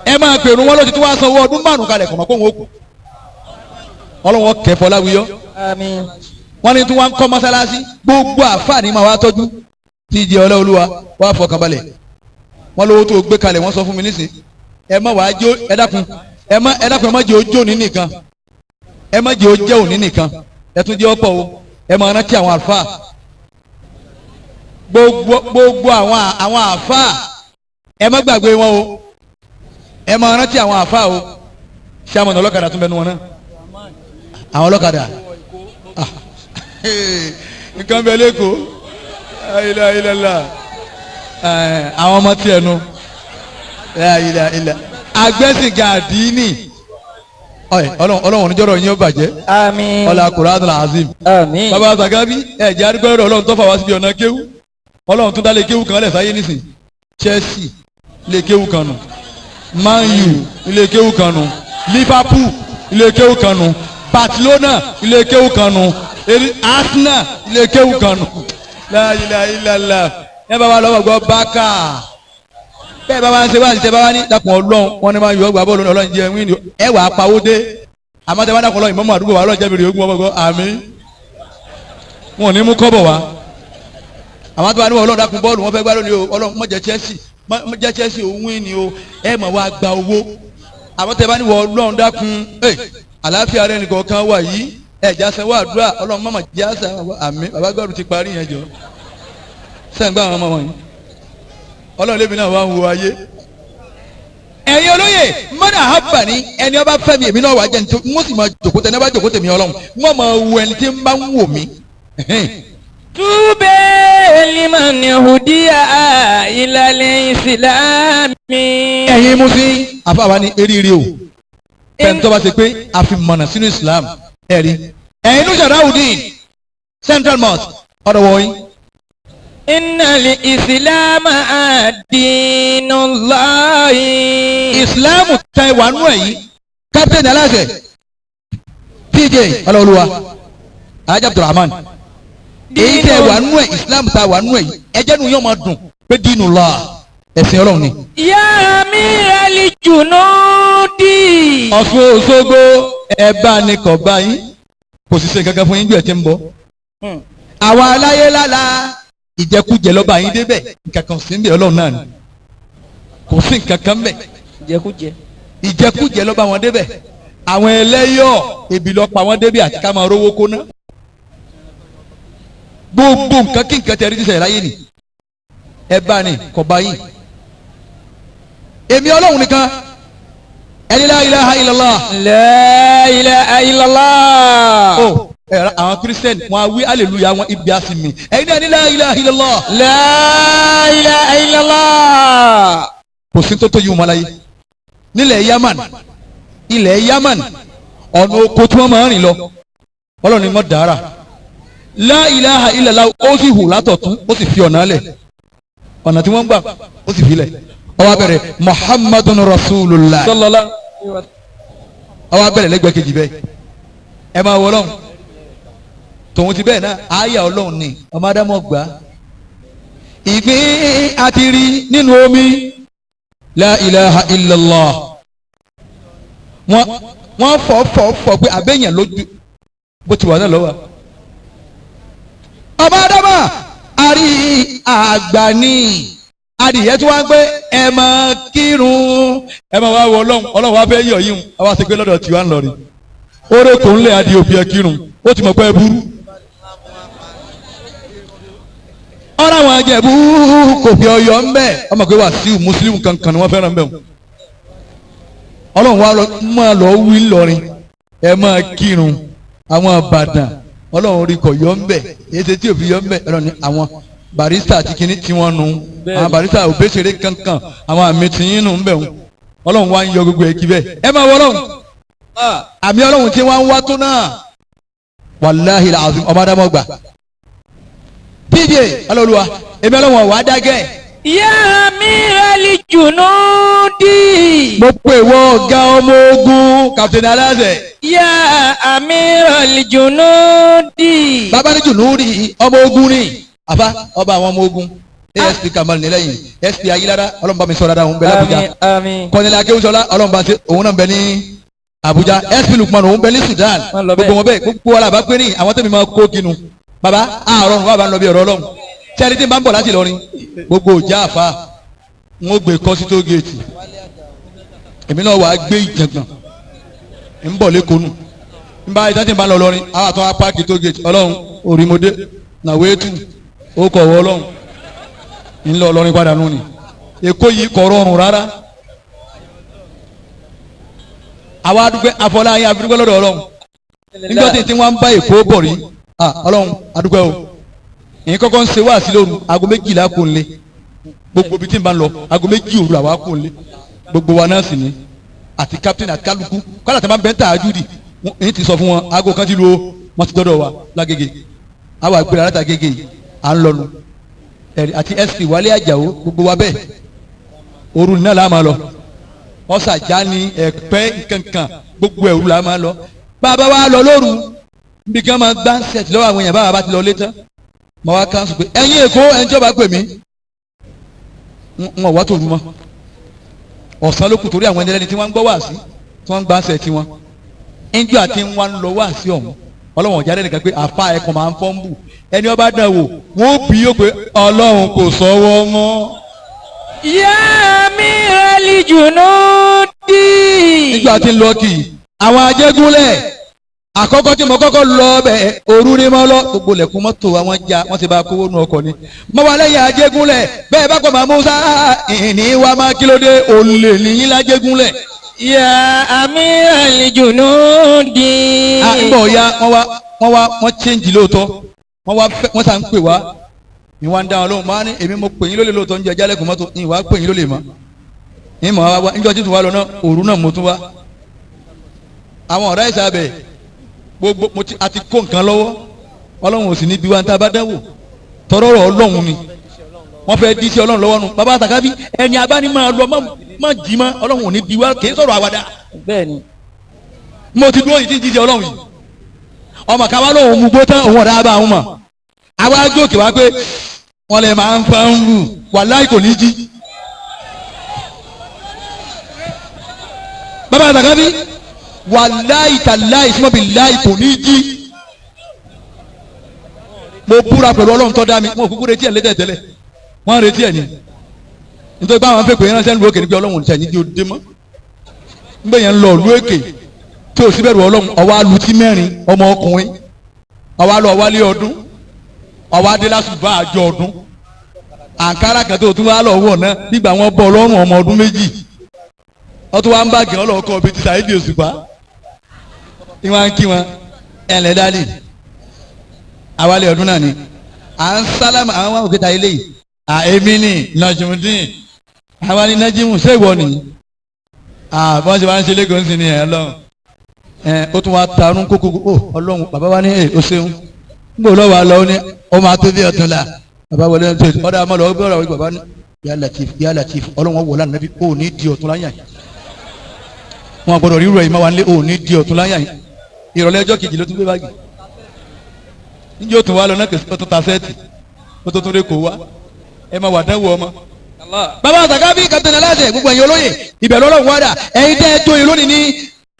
D: ẹ máa pèrún wọn ló ti tún wá sanwó ọdún márùn kalẹ̀ kọ̀mọ́ kó wọn ó kú ọlọ́wọ́n kẹfọ́ láwùyọ́
B: Àmín.
D: wọn ní tí wọn ń kọ́ mọ́sálásí gbogbo àfààní máa wá tọ́jú tí ìjẹ́ ọlọ́ọ̀lúwa wá fọkànbalẹ̀ wọn lówó tó gbé kalẹ̀ wọ́n sọ fún mi nísìn ẹ má wàá jó ẹ dákun ẹ má ẹ dákun ẹ má jẹ́ ojó òní nìkan ẹ má jẹ́ ojẹ́ òní nìkan ẹ tún jẹ́ ọ̀pọ̀ o ẹ máa rántí àwọn àlùfáà gbogbo gbogbo àwọn àwọn àfáà ẹ má gbàgbé wọn o ẹ máa rántí àwọn àfáà o ṣé àwọn ọlọ́kadà tún bẹnu wọn náà àwọn ọlọ́kadà ah nǹkan bẹ lẹ́kọ̀ọ́ ayílá àwọn ọmọ tiẹ̀ nu ayílá agbẹ́sìngà àdínì ọlọ́run oníjọ́rọ̀ yín ó bàjẹ́.
F: Àmín.
D: Ọlá Qur'anul Azim.
F: Àmín.
D: Bàbá Sàgábí ẹ̀jẹ̀ arúgbó ọlọ́run tó fà wá síbi ọ̀nà kéwú ọlọ́run tún dá lé kéwú kan lẹ̀ sáyé nísìn Chelsea lé kéwú kan nù Man U ilé kéwú kan nù Liverpool ilé kéwú kan nù Barcelona ilé kéwú kan nù Arsenal ilé kéwú kan nù La ilaha illallah ẹ bá wa lọ́wọ́ gbọ́ bákà bẹ́ẹ̀ bá wa ń ṣe wá àti tẹ́ bá wa ní dàpọ̀ ọlọ́run wọn ni máa yọ ọgbà bọ́ọ̀lù ọlọ́run jẹ́ wíńdò ẹ wàá pawó dé àmọ́ tẹ́ bá dàpọ̀ ọlọ́run ìmọ̀mọ́ àdúgbò wa ọlọ́run jẹ́ bèrè ogún ọmọ gbọ́ àmín wọn ò ní mú kọ́bọ̀ wá àwọn tó bá ní wọn ọlọ́run dákun bọ́ọ̀lù wọn fẹ́ gbá lónìí o ọlọ́run má jẹ́ Chelsea má jẹ́ Chelsea òun wín ni o ẹ mọ̀ wá gba owó àwọn tẹ́ bá ní wọn ọlọ́run dákun ẹ àlàáfíà rẹ nìkan kan wà yìí ẹ jásẹ wà àdúrà ọlọ́run má jásẹ àmín bàbá gbọ́dọ̀ ti parí yẹn jọ sẹ́ǹgbà àwọn ọmọ wọn yìí ọlọ́run lèmi náà wá ń wo ayé ẹ̀yin olóyè mọ́nà àhábà ni ẹni ọba fẹ́ mi èmi náà wà jẹ́ ní tí wọ́n sì máa jòkó tẹ ẹni ọba jòkó tèmi ọlọ́run wọ́n máa wo ẹni tí ń bá ń wò mí.
F: Túbẹ̀ liman hudiya ilal islami.
D: Ẹ̀yin musi àfàwà ni eríire o fẹ́ni tó bá ṣe pé a fi mọ̀nà sínú Islam ẹ̀rí ẹ̀yin ló Sàdáwùdín Central Mosque ọ̀dọ̀ wọ̀nyí.
F: Innal islama dinullahi.
D: Islam tẹ wà nù ẹ̀ yìí Captain aláṣẹ TJ ọlọ́ọ̀lùwà Alhaji Abdulrahman èyí tẹ wà nù ẹ̀ Islam tẹ wà nù ẹ̀ yìí ẹjẹ́ nu yóò máa dùn pé dinullah ẹ̀sìn Ọlọ́run ni.
F: Ya amiral junudi.
D: Ọ̀ṣun Òṣogbo ẹ bá ní kọ̀ bá yín kò sì ṣe nǹkan kan fún yín bí ẹ ti ń bọ̀. Àwa aláyé lála ìjẹkújẹ lọ́ba yín débẹ̀ nǹkan kan sí ń bẹ̀ Ọlọ́run náà ni kò sí nǹkan kan bẹ̀
F: Jẹkújẹ.
D: ìjẹkújẹ lọ́ba wọn débẹ̀ àwọn ẹlẹ́yọ̀ ebi ló pa wọn débẹ̀ àti ká máa rówó kóná gbogbo nǹkan kí nǹkan tẹ̀rí ti ṣẹlẹ̀ láyé ni ẹ bá ní kọ̀ bá yín èmi Ọlọ́run nìkan ẹni la ilaha illallah.
F: La ilaha illallah.
D: O ẹ̀rọ àwọn kírísítẹ́nì wọn á wí hallelujah wọn ibi àsìmì ẹ̀yin náà ní la ilaha illallah.
F: La ilaha illallah.
D: Kò sí tó tó yìí wọn láyé nílẹ̀ Yaman ilẹ̀ Yaman ọ̀nà oko tí wọ́n máa ń rìn lọ Ọlọ́run ni wọ́n dára la ilaha illallah ó sì hù látọ̀tún ó sì fi ọ̀nà lẹ̀ ọ̀nà tí wọ́n gbà ó sì fi lẹ̀ ó wá bẹ̀rẹ̀ Muhammadun Rasulullah
F: Sallallahu.
D: Àwa bẹ̀rẹ̀ lẹ́gbẹ̀ẹ́ kejì bẹ́ẹ̀. Ẹ máa wọ Ọlọ́run. Tòun ti bẹ́ẹ̀ náà, àyà Ọlọ́run ni ọmọ Ádámọ̀ gbà. Ìgbín àti rí nínú omi. La ilaha illallah. Wọ́n fọ̀ pé àbẹ̀yàn lójú bó ti wà náà lọ́wọ́. Ọmọ Ádámọ̀ àrí àgbà ní adìyẹ tí wọ́n ń pé ẹ máa kírun ẹ máa wá wọ Ọlọ́run. Ọlọ́run wá fẹ́ yọ̀ yín o wá sí pé lọ́dọ̀ tiwa ń lọ rí oore kò ń lẹ̀ adìyẹ òfin ẹ kírun ó ti mọ̀ pé ẹ burú. Ọ̀rọ̀ àwọn Ìjẹ̀bú kò fi ọyọ ń bẹ̀ ọmọ pé Wàsíù mùsùlùmí kankan ni wọ́n fẹ́ràn bẹ̀ wọ́n. Ọlọ́run wa máa lọ wí ńlọrin ẹ máa kírun àwọn Ìbàdàn Ọlọ́run rí kọ̀ yọ ń bẹ̀ èyí ṣe tí òfin yọ ń bẹ̀. Ọlọ́run ní àwọn barista àti kinní tí wọ́n nu àwọn barista òbẹ́sẹ̀rẹ̀ kankan àwọn àmì tí yín nù ń bẹ̀ wọ́n. Ọlọ́run wa ń yọ gbogbo ẹ̀ kí bẹ́ẹ̀ ẹ máa wọ Ọlọ́run àmì Ọlọ́run tí wọ́n ń wá tó náà wàláhì làzim ọmọ Ádámọ̀ gbà pda ọlọ́luwa èmi Ọlọ́run wà á dágẹ́.
F: Ya amiral junudi.
D: Mo pè wọ ọ̀gá ọmọ ogun Captain Aláṣẹ.
F: Ya amiral junudi.
D: Bàbá ní jùnúrì ọmọ ogun ni àfa ọba àwọn ọmọ ogun asp Kamal nílẹ̀yìn sp Ayilara Ọlọ́run bá mi sọ dáadáa òun bẹ l'Abuja.
F: Àmín.
D: Kọ́nilá Akéwùsọ́lá Ọlọ́run bá ṣe òun náà bẹ ní Abuja. Sp Lukman òun bẹ ní Sudan.
F: Wọ́n lọ bẹ́ẹ̀.
D: Gbogbo wọn bẹ́ẹ̀ gbogbo wa la bá pé ní àwọn tẹ̀mí máa kó kinu baba àárọ̀ wà bá ń lọ bí ọ̀rọ̀ Ọlọ́run sẹ́ni tí n bá ń bọ̀ láti Ìlọrin gbogbo òjá àfa ń ó gbé kọ́ sí tó géètì èmi náà wàá gbé ìjàngbọ̀n ń bọ̀ lẹ́kọ̀ọ́ nù ń bá ìtàn tí n bá ń lọ lọrin àwọn àtọ́ apá kì tó géètì Ọlọ́run òrìmọdé nàwéétù ó kọ̀ wọ́ Ọlọ́run ń lọ lọrin padà nù ni Èkó yìí kọ̀ rọrùn rárá. Àwa adúgbẹ́ afọláyín adúgbẹ́ lọ́dọ̀ Ọlọ́run níjọ́ tí wọ́n ń bá Èkó bọ̀ rí Ọlọ́run adúgbẹ́ o ìyẹn kọ́kọ́ ń ṣe wáàsí lóru aago 12 kò ń lé gbogbo ibi tí n bá ń lọ aago 2 òru àwa kò ń lé gbogbo wa náà sì ni àti captain àti kálukú kọ́lá tí a máa ń bẹ́ ń tà ájúdì èyí ti sọ fún wọn aago kan ti lu o wọ́n ti dọ́dọ̀ wa lágége àwa àgbèrè aláta gègé à ń lọnu ẹ̀rí àti sp Wálé Àjàó gbogbo wa bẹ́ẹ̀ òru náà la máa lọ ọ̀sàjà ni ẹ̀pẹ́ nkankan gbogbo ẹ̀rù la máa lọ bàbá wa lọ lóru níbi kí wọ́n máa gbá sẹ̀tì lọ́wọ́ àwọn èèyàn bàbá bá ti lọ lé tán mọ̀ wá káńsù pé ẹ̀yin Èkó ẹ̀yin tí ó bá pè mí ń wá tòru mọ́ ọ̀sán ló kù torí àwọn ẹni tí wọ́n ń gbọ́ wá sí tí wọ́n ń gbá sẹ̀tì wọn ẹnjú àti wọn ń lọ wá sí ọ̀hún Ọlọ́run ọ̀já lẹ́nìkan pé àfa ẹ̀kọ́ máa ń fọ́n bù ẹni ọba dàn wò wọ́n ó bí yóò pé Ọlọ́run kò sọ́wọ́ mọ́.
F: Ya amiral junudi.
D: Nígbà tí ń lọ kì í àwọn Ajégúnlẹ̀ àkọ́kọ́ tí mo kọ́kọ́ lọ bẹ̀ òru ni mo lọ gbogbo lẹ̀kùn mọ́tò àwọn já wọ́n ti bá kówó nu ọkọ̀ ni mo wà lẹ́yìn Ajégúnlẹ̀ bẹ́ẹ̀ bá pọ̀ máa Musa ìní wa máa kílódé olè nìyí lájégúnlẹ̀.
F: Ya amiral junudi.
D: À ń bọ̀ ya wọ́n wá wọ́n change lóòótọ́ wọ́n wá fẹ́ wọ́n sà ń pè wá ìwà ń dá wọn lóhùn máa ní èmi mo pè yín lólè lóòótọ́ ń jẹ jálẹ̀kùn mọ́tò ìwà pè yín lólè mọ́ ìmọ̀ wa wá níjọ́ títún wa lọ náà òru náà mo tún wá àwọn ọ̀rẹ́ ìsàbẹ̀ gbogbo mo ti àti kó nǹkan lọ́wọ́ Ọlọ́run ò sì ní bí wa ń tá a bá dánwò tọrọrọ Ọlọ́run ni wọ́n fẹ́ dí sí Ọlọ́run lọ́wọ́ nu bàbá àtàkàbí ẹni abáni máa lọ má jí mọ́ Ọlọ́run ò ní bí wa kì í sọ̀rọ̀ àwàdà.
F: Bẹ́ẹ̀ni.
D: Mo ti dúró yìí tí ń jíjẹ Ọlọ́run yìí ọmọ káwa lóun mú gbó tán òun ọ̀dà bá òun mọ̀ àwa gòkè wá pé wọ́n lè máa ń fa ń rù wàláì kò ní jí. Bàbá àtàkàbí wàláì tàláì súnmọ́ bí láì kò ní jí. Mo búra pẹ̀lú Ọlọ́run tó dá mi wọn ò kúkú retí ẹ̀ létẹ̀ tẹ́lẹ̀ wọ́n retí ẹ̀ ni nítorí pé àwọn fẹ́ pè é ránṣẹ́ nílùú òkè níbi Ọlọ́run ní sẹ́yìn ní òde mọ́ nígbà yẹn ń lọ ìlú òkè tí ò sí bẹ̀rù Ọlọ́run ọwọ́ alutí mẹ́rin ọmọ ọkùnrin ọwọ́ alọ wálé ọdún ọwọ́ adé lásùbà àjọ ọdún àǹkárá kan tó tún wá lọ wọ̀ náà nígbà wọn bọ Ọlọ́run ọmọ ọdún méjì wọ́n tún wá ń bàgẹ́ ọlọ́kọ̀ bíi ti Saheed Òṣùpá ìwọ̀n kí wọn ẹ̀lẹ́ dálì awálé ọdún náà ni à ń sálámà àwọn òkúta ilé yìí à èmi ni Najimudeen àwa ni Najimu ṣé ìwọ ni à bọ́n ṣe wá ń ṣe lẹ́gọ̀ọ́ sí ni ẹ̀ lọ́run ẹ̀ ó tún wá tarún kókó ó Ọlọ́run bàbá wa ní ẹ̀ ó ṣeun ń gbò lọ́wọ́ àlọ́ ó ní ó máa tó bí ọ̀tún la bàbá wọlé ẹ̀ ọ̀dà àmọ́ lọ́wọ́ bí ọ̀rọ̀ bàbá ní Ya Latif Ya Latif Ọlọ́run wọ̀ lánàá bí ó ní di ọ̀tún láyà yìí Wọn gbọ́dọ̀ rírọ ẹ̀ máa wà nílé òní di ọ̀tún láyà yìí. Ìrọ̀lẹ́ ọjọ́ kejì ló tún gbé báàgì. Níjẹ́ òtún wa lọ náà kẹsì tó ta sẹ́ẹ̀tì ó tó tún lè kó wa. Ẹ máa wà dánwò ọmọ. Bàbá Sàkáfí Captain Aláṣẹ gbogbo ẹ̀yin olóyè ìbẹ̀rù Ọlọ́run wádà ẹ̀yin tẹ́ ẹ tó yìí lónìí ní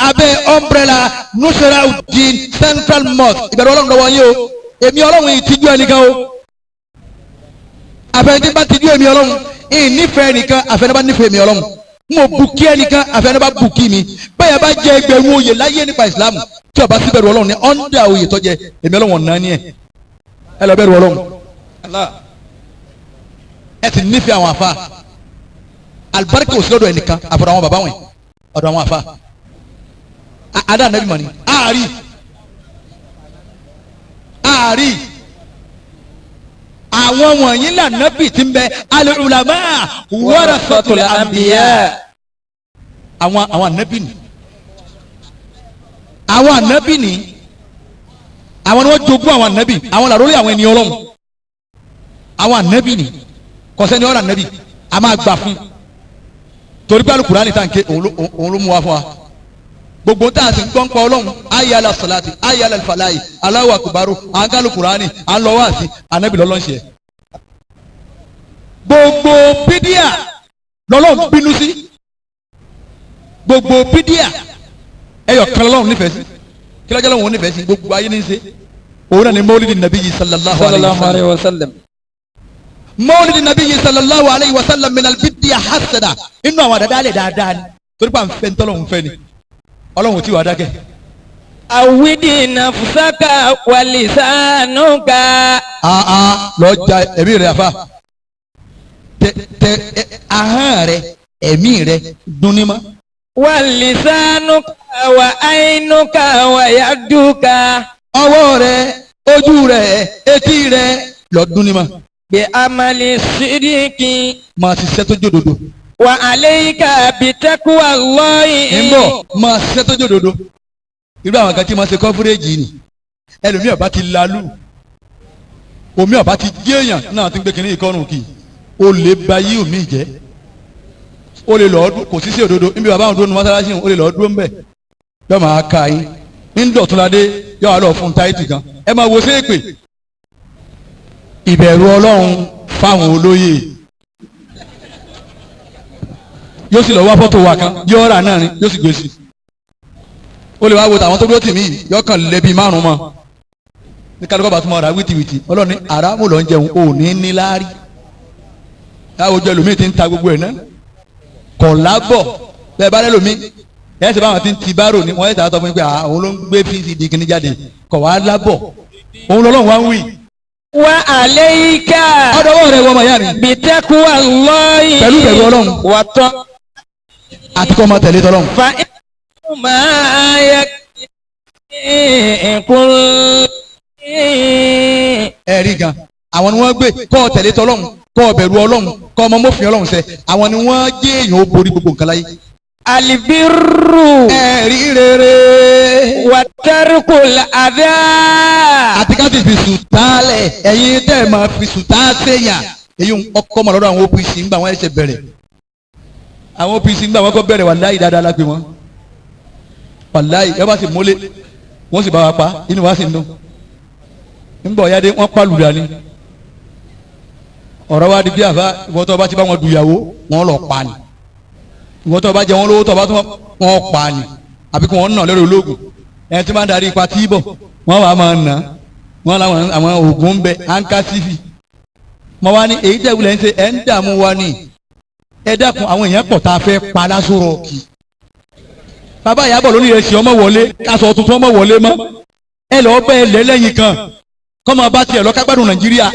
D: abẹ́ umbrella Nusraudeen Central Mosque ìbẹ̀rù Ọlọ́run lọ́wọ́ yín o. Èmi Ọlọ́run yìí tijú ẹnìkan o. Àfẹnití bá tijú èmi Ọlọ́run ìnífẹ̀ẹ́ nìkan àfẹnití bá nífẹ̀ẹ́ èmi Ọlọ́run n ò bùkí ẹnìkan àfẹnití bá bùkí mi. Bẹ́ẹ̀ bá jẹ ẹgbẹ̀rún oyè láyé nípa ìsìlámù tí ó bá sí bẹ̀rù Ọlọ́run ní ọ́ndà oyè tó jẹ èmi Ọlọ́run ọ̀nà ni ẹ̀ ẹ lọ bẹ̀rù Ọlọ́run. Ẹ sì nífẹ̀ẹ́ àwọn àfa alibarika ò sí lọ́dọ̀ ẹnìkan àfọ̀dọ̀ àwọn bàbá wọn ọ̀dọ̀ àwọn àfa adá nàbí mọ̀ ni àárí àárí àwọn wọ̀nyí lànàbì tí ń bẹ al-ulama warasatul anbiya àwọn ànábì ni àwọn ànábì ni àwọn ni wọ́n jogún àwọn ànábì àwọn làrólé àwọn ènìyàn Ọlọ́run àwọn ànábì ni kọsẹ́ni ọ̀rọ̀ ànábì a máa gbà fún torí pé Al-Qur'ani tá n ké òun ló mú wa fún wa gbogbo tá a sì ń gbọ́n pa Ọlọ́run ayé ala salati ayé ala falayi Allahu akubaru à ń kálù Qur'ani à ń lọ wá sí ànábì lọ́lọ́ ń ṣe. Gbogbo bídíà lọ́lọ́run bínú sí gbogbo bídíà ẹyọ kan lọ́lọ́run nífẹ̀ẹ́ sí kí lọ́jọ́ lọ́run nífẹ̀ẹ́ sí gbogbo ayé ní í ṣe òun náà ni mọ́lídìí nàbí yìí sallallahu alayhi wa sallam. Mọ́lìdì nàbí yìí sallallahu alayhi wa sallam minal bídíà hasana inú àwọn àdáda alẹ́ dáadáa ni torí pé à ń fẹ́ ń tọ́lọ́hún fẹ́ ni Ọlọ́run tí wàá dákẹ́.
F: Àwídì nàfúsákà wàlìsánúkà.
D: Aa lọ ja ẹ̀mí rẹ̀ àfa tẹ tẹ ahọ́n rẹ ẹ̀mí rẹ dunni ma.
F: Wàlìsánúkà wà áyínúkà wà yàdúkà.
D: Ọwọ́ rẹ ojú rẹ etí rẹ lọ dunni ma.
F: Bí amali sidiki.
D: Máa ṣiṣẹ́ tó jódodo.
F: Wà alayka bitaqwa Allahi.
D: Ń bọ̀ máa ṣiṣẹ́ tó jódodo. Irú àwọn kan tí máa ṣe kọ́fúrẹ́jì ni ẹlòmíì ọba ti lalú omi ọba ti jéèyàn náà ti ń gbé kínní ìkọrùn kì í o lè ba yí omi jẹ́ o lè lọ́ọ́ kò sí sí òdodo níbi bàbá àwọn dúró nu mọ́sálásí o lè lọ́ọ́ dúró ń bẹ̀ yọ máa ka yín ní dọ̀túnladé yọ wà lọ́ọ́ fún táìtì kan ẹ máa wo sí èpè ìbẹ̀rù Ọlọ́run fáwọn olóyè yóò sì lọ wá fọ́tò wa kan yóò rà náà ni yóò sì gbé sí ó lè wá wo tàwọn tó dúró tì mí yóò kàn lẹ́bi márùn mọ́ ní kálukọ́ bá tún mọ́ ra wìtìwìtì Ọlọ́run ní àràmù ló ń jẹun ò ní ní láárí láwùjọ ẹlòmíì ti ń ta gbogbo ẹ̀ náà kọ̀ lábọ̀ bẹ́ẹ̀ bá lẹ́lòmíì ẹ̀ ṣe báwọn ti ń ti bárò ní wọ́n ẹ̀ tà sọ fún mi pé àwọn ló ń gbé pcd kìíní jáde kọ̀ wá lábọ̀ òun lọ́lọ́run wá ń wí.
F: Wa alayka.
D: Ọ̀dọ̀wọ́ rẹ̀ wọ́n mọ̀ yá mi.
F: Bitaqwa Allahi.
D: Pẹ̀lú ìbẹ̀rù Ọlọ́run.
F: Wà tọ́.
D: Àti kọ́ ọmọ tẹ̀lé tọ́lọ́run.
F: Fa máa yẹ kí
D: Ẹ̀rí gan àwọn ni wọ́n gbé kọ́ ọ tẹ̀lé tọ́lọ́run kọ́ ọ bẹ̀rù Ọlọ́run kọ́ ọmọ mọ́fin Ọlọ́run ṣẹ àwọn ni wọ́n jẹ́ èèyàn ó borí gbogbo nǹkan láyé.
F: Alibirru.
D: Ẹ̀rí rere.
F: Watarkul adha.
D: Àti ká ti fi sùtá lẹ̀ ẹ̀yin tẹ́ ẹ̀ máa fi sùtá séyàn èyí ń ọkọ mọ̀ lọ́dọ̀ àwọn OPC ńgbà wọ́n ẹ̀ṣẹ̀ bẹ̀rẹ̀ àwọn OPC ńgbà wọ́n kọ́ bẹ̀rẹ̀ wàláhì dáadáa la pè wọ́n wàláhì ẹ bá sì mólé wọ́n sì bá wa pa inú wa sì ń dùn ńgbà ọ̀yáde wọ́n pàlùdà ni ọ̀rọ̀ wa di bí àfa ìwọ́n tó bá ti bá wọn dùyàwó wọn lọ pa ni ìwọ́n tó bá jẹ wọn lówó tó bá tún wọn pa ni àbí kí wọ́n nà lórí ológun ẹni tí wọ́n darí ipa tí bọ̀ wọ́n wàá máa nà wọ́n làwọn àwọn oògùn ń bẹ ankasifi mọ wa ni èyí tẹ̀ wulẹ̀ ń ṣe ẹ̀ ń dààmú wa ni ẹ dákun àwọn èèyàn pọ̀ tá a fẹ́ pa lásòrò kì bàbá ìyàbọ̀ lórí rẹ̀ sì ọmọ wọlé aṣọ tuntun ọmọ wọlé mọ́ ẹ lọ́ọ́ bẹ́ẹ̀ lẹ́lẹ́yìn kan kọ́mọ bá tiẹ̀ lọ kágbádùn Nàìjíríà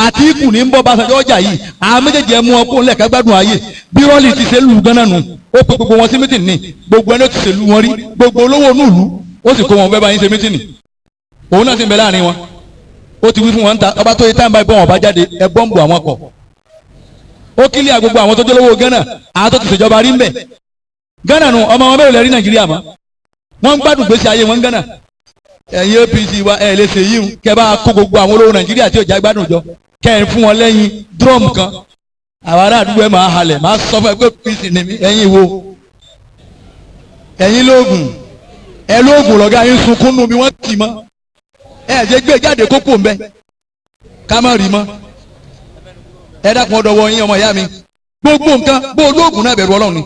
D: Àtíkù ní ń bọ́ Básanjọ́ ọjà yìí àwọn méjèèjì ẹ mú ọ kó ńlẹ̀ kágbádùn ayé bí rọ́ọ̀lì ti ṣe lù gánà nù ó pe gbogbo wọn sí mítìnì ní gbogbo ẹni ó ti ṣe lù wọn rí gbogbo olówó nùlù ó sì kó wọn fẹ́ bá yín ṣe mítìnì òun náà sì ń bẹ láàrin wọn ó ti wí fún wọn ń ta ọba tó yẹ táwọn báyìí bọ́ wọn bá jáde ẹ bọ́ǹbù àwọn kọ̀ ó kílíà gbogbo àwọn tó jólówó Gánà àwọn tó ti ṣèjọba rí ń bẹ̀ Gánà nù ọmọ wọn bẹ̀rẹ̀ lẹ́rí Nàìjíríà mọ́ wọ́n ń gbádùn gbèsè ayé wọn Gánà ẹ̀yin APC wa ẹ̀ lè ṣe yíhun kẹ́ bá kó gbogbo àwọn olówó Nàìjíríà tí ò já gbádùn jọ kẹ́ ẹ̀ fún wọn lẹ́yìn drum kan àwọn ará àdúgbò ẹ̀ máa halẹ̀ máa sọ fún ẹ pé APC ni mí ẹ̀yin wo Ẹ̀yin lóògùn ẹ lóògùn lọ́gá yín sunkún nù bí wọ́n tì mọ́. Ẹ jẹ́ gbé jáde kókó ń bẹ ká má rí mọ́. Ẹ dákun ọ̀dọ̀ wọ yín ọmọ ìyá mi. Gbogbo nǹkan bó olóògùn náà bẹ̀rù Ọlọ́run ni.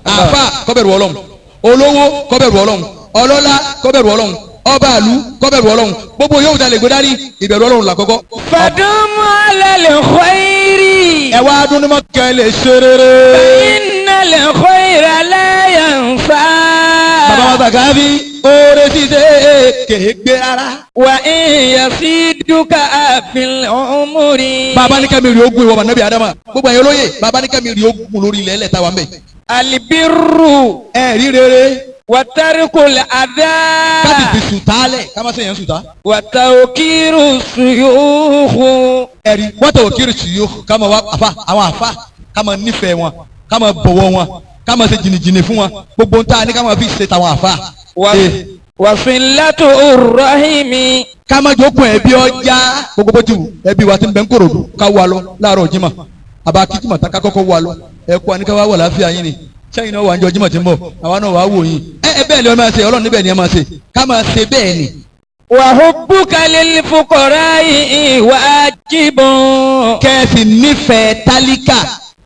D: Àáfà kó bẹ̀rù Ọlọ́run, olówó kó bẹ̀rù Ọlọ́run, ọlọ́lá kó bẹ̀rù Ọlọ́run, ọba àlú kó bẹ̀rù Ọlọ́run. Gbogbo yóò dalẹ̀ gbé dání ìbẹ̀rù Ọlọ́run làkọ́kọ́.
F: فدم على الخير.
D: Ẹ wá dúnú mọ́ kẹ́ lè ṣe rere.
F: فإن الخير لا ينفع.
D: Bàbá wa Sàkáfí oore ṣíṣe kèé gbé rárá.
F: وإن يزيدك في العمر.
D: Bàbá ní kẹ́mi rí ogun ìwọ bàbá Adama gbogbo ẹ̀yin olóye bàbá ní kẹ́mi rí ogun lórí ilẹ̀ ẹlẹ́ta wa ń bẹ̀.
F: البر
D: Ẹ rí rere
F: وترك الأذى
D: káti fi sùtá lẹ̀ ká má sèyàn sùtá.
F: وتوقير الشيوخ.
D: Ẹ̀rí wọ́tò òkìrì tì yó ká máa wá àfa àwọn àfa ká máa nífẹ̀ẹ́ wọn ká máa bọ̀wọ̀ wọn ká máa ṣe jìnnìjìnnì fún wọn gbogbo ń ta ni ká máa fi ṣe tàwọn àfa.
F: وصلة الرحم.
D: Ká má jókòó ẹbí ọjà gbogbo bó ti wù ẹbí wa ti ń bẹ ń Kòròdú ká wà lọ láàárọ̀ Jímọ̀ àbá kíkìmọ̀ tá ká kọ́kọ́ wà lọ ẹ̀kọ́ àníká wà wà láfíà yín ni sẹ́yìn náà wà ń jọ Jímọ̀ tí ń bọ̀ àwa náà wà á wò yín ẹ ẹ bẹ́ẹ̀ ni ẹ máa ṣe Ọlọ́run níbẹ̀ ni ẹ máa ṣe ká máa ṣe bẹ́ẹ̀ ni.
F: وحبك للفقراء واجب.
D: Kẹ́ẹ̀sì nífẹ̀ẹ́ tálíkà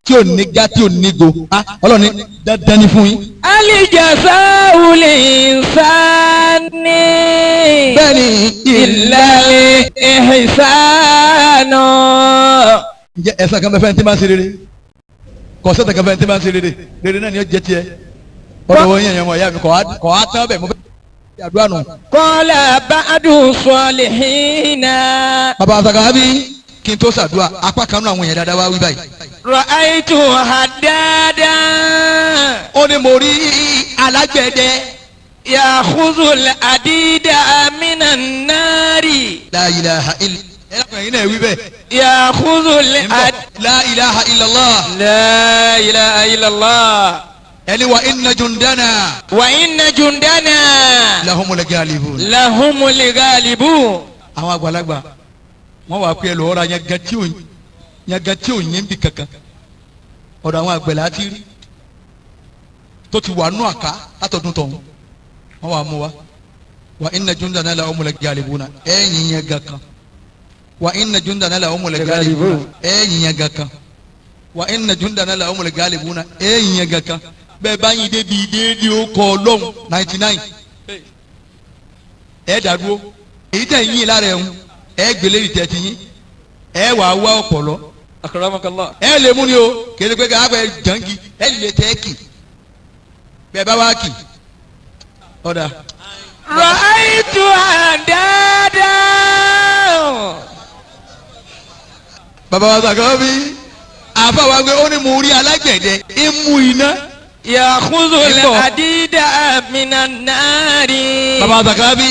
D: tí ò ní ga tí ò ní go. Ah, Ọlọ́run ní dandan ni fún yín.
F: الجزاء الإنسان
D: Bẹ́ẹ̀ ni
F: إلا الإحسان.
D: Ǹjẹ́ ẹ̀san kan bẹ fẹ́ ní tí máa ń ṣe rere kọ̀sẹ́tà kan fẹ́ ní tí máa ń ṣe rere rere náà ni ó jẹ́ tiẹ̀ ọ̀dọ̀ wọ́n yẹn yẹn mọ̀ ìyá mi kọ̀ á tán bẹ̀ mo fẹ́ àdúrà nù.
F: قال بعض الصالحين.
D: Bàbá Sàkáfí kí n tó ṣàdúrà apá kan náà àwọn èèyàn dáadáa wá wí báyìí.
F: رأيت حدادا.
D: Ó ní mo rí alágbẹ̀dẹ.
F: يأخذ العديد من النار.
D: La ilaha illa ẹ lákùnrin yìí náà wí bẹ́ẹ̀.
F: يأخذ العديد.
D: La ilaha illallah.
F: لا إله إلا الله.
D: Ẹni wa inna jundana.
F: وإن جندنا
D: Lahumul galibun.
F: لهم الغالبون.
D: Àwọn àgbàlagbà wọn wà pé ẹ lọ́ọ́ ra yangan tí ò yín bí kankan ọ̀dọ̀ àwọn àgbẹ̀ láti rí tó ti wà nù àká látọ̀dún tọ̀hún wọn wà mú wa wa inna jundana lahumul galibuna ẹ̀ yín yangan kan wa inna jundana lahumul galibuna ẹ̀ yín yangan kan wa inna jundana lahumul galibuna ẹ̀ yín yangan kan bẹ́ẹ̀ bá yín débi déédéé ó kọ́ ọlọ́run 99 ẹ̀ dàdúró èyí tẹ̀ ń yín lára ẹ̀ ń ẹ̀ gbélé ìtẹ̀ ti yín ẹ̀ wà á wá ọ̀pọ̀lọ́.
F: Akramakallah.
D: Ẹ̀ lè mú ni o kéde pé ká pẹ́ jàǹgì ẹ̀ lè tẹ́ kì bẹ́ẹ̀ bá wá kì ọ̀dà.
F: رأيت حدادا.
D: Bàbá wa sàkọ́ bí àfa wa gbé ó ní mo rí alágbẹ̀dẹ ń mú iná.
F: يأخذ العديد من النار.
D: Bàbá wa sàkọ́ bí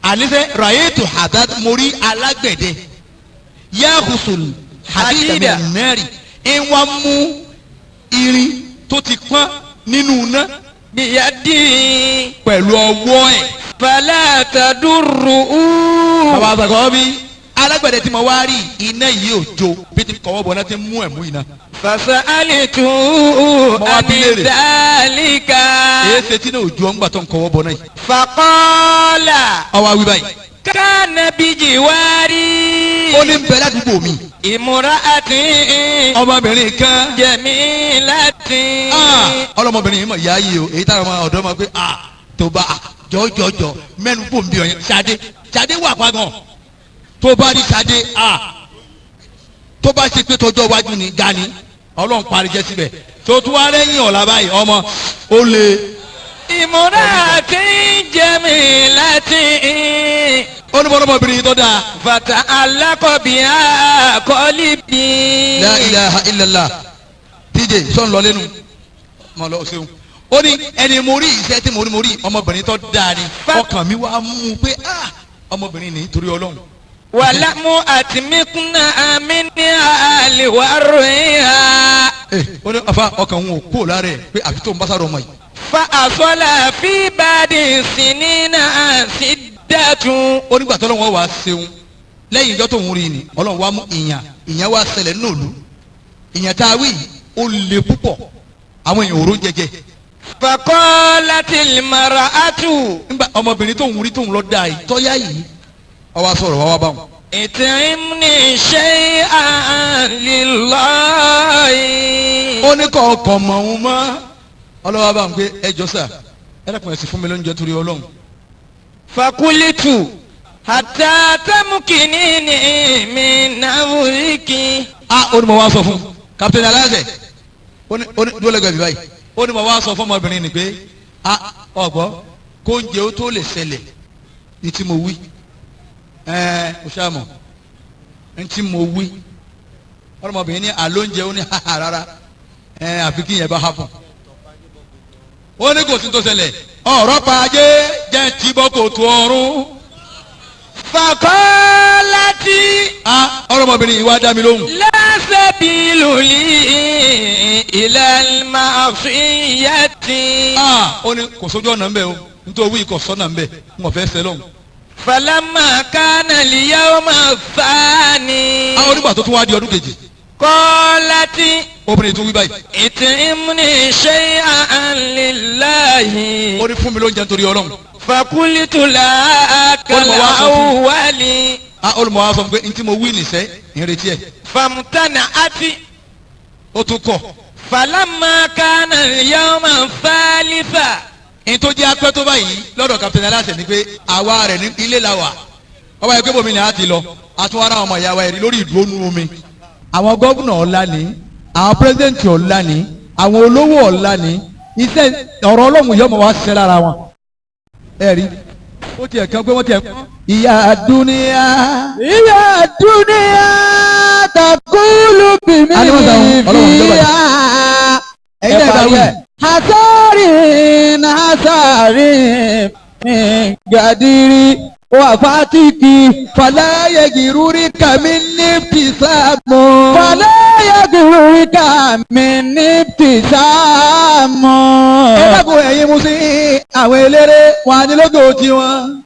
D: àníṣe ràyètò hadad mo rí alágbẹ̀dẹ yahusul hadida minari ń wá mú irin tó ti pọ́n nínú iná
F: بيده.
D: pẹ̀lú ọwọ́ ẹ̀.
F: فلا تضره.
D: Bàbá àgbàgbọ́ bí alágbẹ̀dẹ tí mo wá rí iná yìí ò jó bí ti kọ́wọ́ bọ̀ náà ti mú ẹ̀ mú iná.
F: فسألت
D: Mo wá
F: عن
D: bi léèrè.
F: ذلك.
D: Èyí ṣe tí náà ò jó ọ́ngbà tó ń kọ́wọ́ bọ̀ náà yìí.
F: فقال
D: Ọwọ́ awí báyìí.
F: كان بجواري
D: Ó ní bẹ ládùúgbò mi.
F: امرأة
D: Ọmọbìnrin kan.
F: جميلة.
D: Ah, ọlọmọbìnrin yìí mọ̀ ìyá yìí o èyí táwọn ọmọ ọ̀dọ́ máa pé ah tó bá jọjọjọ mẹ́nu bò ń bí ọyàn Ṣadé Ṣadé wà pàgàn tó bá rí Ṣadé ah tó bá ṣe pé tọjọ́ iwájú ni gani Ọlọ́run parí jẹ́ síbẹ̀ tó tún wá lẹ́yìn ọ̀la báyìí ọmọ ó lè
F: امرأة جميلة.
D: ó ní bọ́lọ́mọbìnrin yìí tó dáa.
F: فتعلق بها قلبي.
D: La ilaha illallah TJ sọ̀n lọ lẹ́nu mọ̀ lọ ṣeun ó ní ẹni mo rí iṣẹ́ tí mo rí mo rí ọmọbìnrin tó dáa ni ọkàn mi wá mú un pé ah ọmọbìnrin ní torí Ọlọ́run.
F: ولم أتمكن منها لورها.
D: Ó ní afa ọkàn òun ò kó lára ẹ pé àfi tó ń bá sáré ọmọ yìí.
F: فأصل في بعد سنين سدة.
D: Ó nígbà tó lọ́wọ́ wàá ṣeun lẹ́yìn ìjọ tó ń rí ni Ọlọ́run wá mú ìyàn ìyàn wá ṣẹlẹ̀ nínú ìlú ìyàn tá a wí yìí ó le púpọ̀ àwọn èèyàn òró jẹjẹ
F: Faqalatil mar'atu.
D: Nígbà ọmọbìnrin tó ń rí tó ń lọ dáa yìí tọ́yá yìí ó wá sọ̀rọ̀ wá wá báwọn.
F: It'imni shay'an lillahi.
D: Ó ní kọ́ ọkọ̀ mọ̀ ọ́n mọ́ ọlọ́wọ́ bá ń pé ẹ jọ sà ẹ dákun ẹ sì fún mi lóúnjẹ torí Ọlọ́run.
F: Fakulitu hatta tamkinini min nafsiki.
D: A ó ní mo wá sọ fún Captain Aláṣẹ ó ní dúró lẹ́gbẹ̀ẹ́ mi báyìí ó ní mo wá sọ fún ọmọbìnrin ni pé a ọgbọ́ kó oúnjẹ ó tó lè ṣẹlẹ̀ ní tí mo wí ẹ ọ ṣáà mọ̀ ní tí mo wí ọlọmọbìnrin ní àlóúnjẹ ó ní haha rárá ẹ àfi kí yẹn bá happen ó ní kò sí tó ṣẹlẹ̀ ọ̀rọ̀ pa ajé jẹ́ tí bọ́ kò tó ọrùn.
F: Faqalati.
D: A ọlọmọbìnrin yìí wá dá mi lóhùn.
F: La sabilu li ila al-ma'siyati.
D: A ó ní kò sójú ọ̀nà ńbẹ o nítorí wí kò sọ́nà ńbẹ n kò fẹ́ sẹ́ lọ́hùn.
F: Falamma kana al-yawma ath-thani.
D: Àwọn onígbà tó tún wá di ọdún kejì.
F: Qalati.
D: Obìnrin tún wí báyìí.
F: It'imni shay'an lillahi.
D: Ó ní fún mi lóúnjẹ nítorí Ọlọ́run.
F: Fakulitu la kal-awwali.
D: A olùmọ̀ wa sọ fún pé ntí mo wí nìṣẹ́ ìrètí ẹ̀.
F: Famtana'ati.
D: Ó tún kọ̀.
F: Falamma kana al-yawma ath-thalitha.
D: Ní tó jẹ́ apẹ́ tó báyìí lọ́dọ̀ Captain Aláṣẹ ni pé àwa rẹ̀ ní ilé la wà. Ọba yìí pé bòmí ni a ti lọ a tún wá ra ọmọ ìyá wa ẹ̀rí lórí ìdúró nú omi. Àwọn gómìnà ọ̀la ni, àwọn pírẹ́sidẹ̀ntì ọ̀la ni, àwọn olówó ọ̀la ni, iṣẹ́ ọ̀rọ̀ Ọlọ́run yọmọ wa ṣiṣẹ́ lára wọn. Ẹ rí ó tiẹ̀ kan pé wọ́n tiẹ̀ kọ́. Ìyá dúníyà.
B: Ìyá dúníyà takulu bìmí fìyà.
D: Ẹ̀yin náà bá wí.
B: Hasarin hasarin min gadiri wa fatiki.
D: Fala yagirurika minni ibtisamu.
B: Fala yagirurika minni ibtisamu.
D: Ẹ dákun ẹ̀yin mú sí àwọn eléré wọn á ní lógo tiwọn.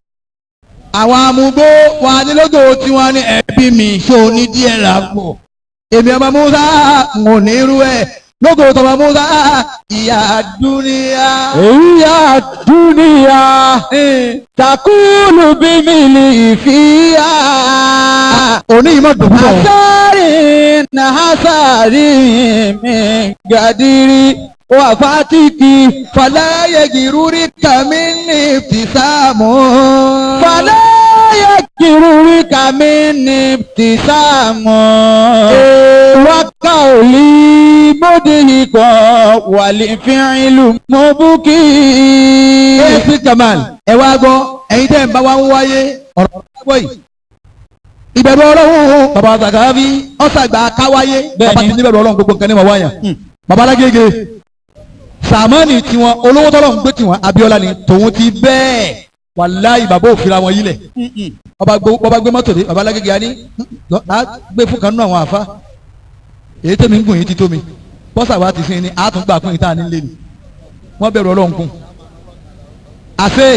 D: Àwọn amúgbó wọn á ní lógo tiwọn ní ẹbí mi ṣó ní díẹ̀ là pọ̀. Èmi ọmọ Musa ń ò ní irú ẹ̀. Lógo tọmọ Musa ìyá dúníyà.
B: Ìyá dúníyà takulu bímílì ìfìyà.
D: Òní yìí má dùn púpọ̀.
B: Hasarin hasarin min gadiri wa fatiki.
D: Fala yagirurika minni ibtisamu.
B: Fala yagirurika minni ibtisamu. Wakaoli mudihikọ wàlífìrìlù mọ́bùkì.
D: ASP Kamal ẹ wá gbọ́ ẹ̀yin tẹ́ ń bá wa ń wáyé ọ̀rọ̀ gbọ́ yìí. Ìbẹ̀rù Ọlọ́run bàbá Sàkáfí ọ̀sàgbà káwáyé bàbá ti níbẹ̀rù Ọlọ́run gbogbo nǹkan ní wọ́n wáyà. Bàbá Alágége Sàmánì tiwọn olówó tọ́lọ́run gbé tiwọn Abíọ́lá ni tòun ti bẹ́ẹ̀ wàláyì bàbá òfin àwọn yìí lẹ̀. Bàbá gbé mọ́tò dé bàbá Alágége á ní gbé fún kanú àwọn àfa èyí tẹ́mi ń gùn yìí ti tó mi bọ́sà wa ti sin ni àtúngbà kún ìta nílé ni wọ́n bẹ̀rù Ọlọ́run kún. Àṣẹ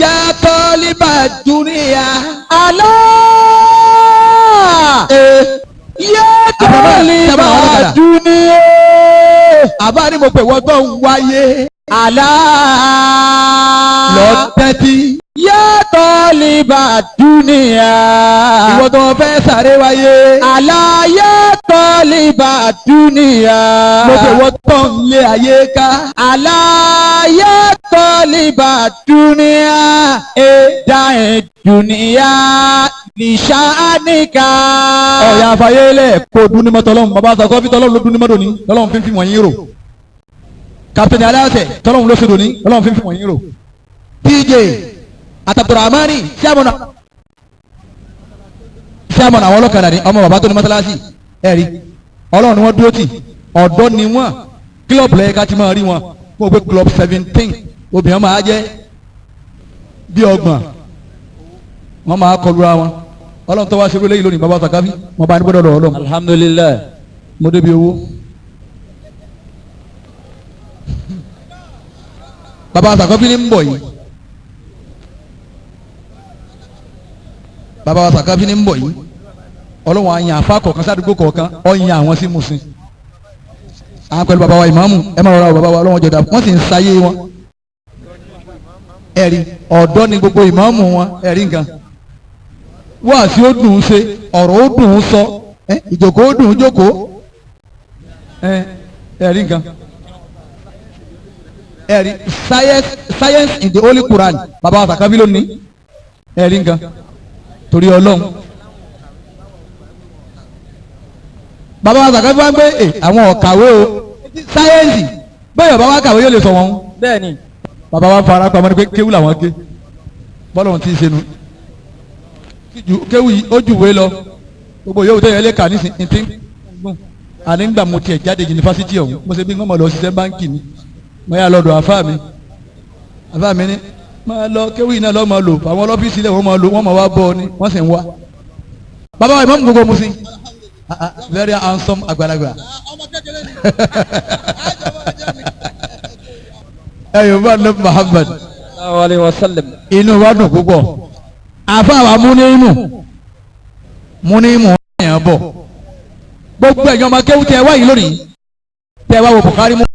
D: yàtọ̀ líbà dúníyà.
B: Alá yàtọ̀ líbà dúníyà.
D: Àbá ni mo pè wọ́n tó ń wáyé.
B: Alá
D: lọ tẹ́tí.
B: Yàtọ̀ líbà dúníyà.
D: Ìwọ tó fẹ́ sáré wáyé.
B: Alá yàtọ̀ líbà dúníyà.
D: Mo pè wọ́n tó ń lé ayé ká.
B: Alá yàtọ̀ líbà dúníyà. Dáhìn dúníyà nìṣáníkà.
D: Ọ̀yà àfàyélẹ̀ kò dún ní mọ́tò ọlọ́run bàbá àtàkọ́ fi tọ́lọ́run ló dún ní mọ́tò ní tọ́lọ́run fífi wọ̀nyí rò. Kapitẹ́ni aláṣẹ tọ́lọ́run ló ṣe dòní tọ́lọ́run fífi wọ̀nyí rò. DJ àtàbùràmánì síàmùnà àwọn ọlọ́kadà ni ọmọ bàbá tó ní mọ́sálásì ẹ̀rí ọlọ́run ni wọ́n dúró tì ọ̀dọ́ ni wọ́n kílọ̀bù lẹ́yìn ká ti máa rí wọn wọ́n gbé club 17 obìnrin máa jẹ́ bí 30 wọ́n máa kọlu ra wọn ọlọ́run tó wá ṣerú lẹ́yìn lónìí bàbá Sàkáfí wọn bá ní gbọ́dọ̀ lọ́wọ́ ọlọ́run.
B: Alhamdulilayi.
D: Mo débi owó. Bàbá Sàkáfí ní ń bọ̀ yìí. Bàbá Sàkáfí ní ń bọ̀ yìí. Ọlọ́run àyàn àfa kọ̀ọ̀kan sádùúgbò kọ̀ọ̀kan ọ̀yàn àwọn sí Mùsìn. Àwọn pẹ̀lú bàbá wa ìmáàmù, ẹ máa rọra o bàbá wa, ọlọ́wọ́n jọ̀dá, wọ́n sì ń sayé wọn. Ẹ̀rí ọ̀dọ́ ni gbogbo ìmáàmù wọn, ẹ̀rí nǹkan. Wáàsí ó dùn ún ṣe, ọ̀rọ̀ ó dùn ún sọ, ìjòkó ó dùn ún jókòó. Ẹ̀rí nǹkan. Ẹ̀rí science in the Holy Quran, bàbá wa Sàkábí lónìí, ẹ̀rí nǹkan. Torí Ọlọ́run. Bàbá wa Sàkábí wá ń gbé àwọn ọ̀kàwé o, sáyẹ́ǹsì bẹ́ẹ̀ bàbá wa kàwé yóò lè sọ wọn.
B: Bẹ́ẹ̀ni.
D: Bàbá wa fara pamọ́ ni pé kéwù làwọn ké, bọ́lá wọn ti ṣe nu kéwù yìí ó jùwé lọ gbogbo yòówù tẹ̀yẹ lé kà nísìnyí tí àní ń gbà mo tiẹ̀ jáde yunifásitì ọ̀hún, mo ṣe bí wọ́n mọ̀ lọ ṣiṣẹ́ báńkì ni, mo yà lọ́dọ̀ àfáà mi. Àfáà mi ni máa lọ kéwù yìí náà lọ́ máa lò àwọn ọlọ́fíìsì lẹ̀ wọ́n máa lò wọ́n máa wá bọ́ ọ ni wọ́n sì ń wá. Bàbá wa ìmáàmù gbogbo Mùsìn, very handsome àgbàlagbà. Ẹ yóò bá lọ Muhammad.
B: Sallallahu alayhi wa sallam.
D: Inú wa dùn púpọ̀. Àfáà wa múnímù yẹn bọ̀. Gbogbo ẹ̀yàn ọmọ akéwù tẹ wáyé lónìí tẹ wá wo Bukhari mú.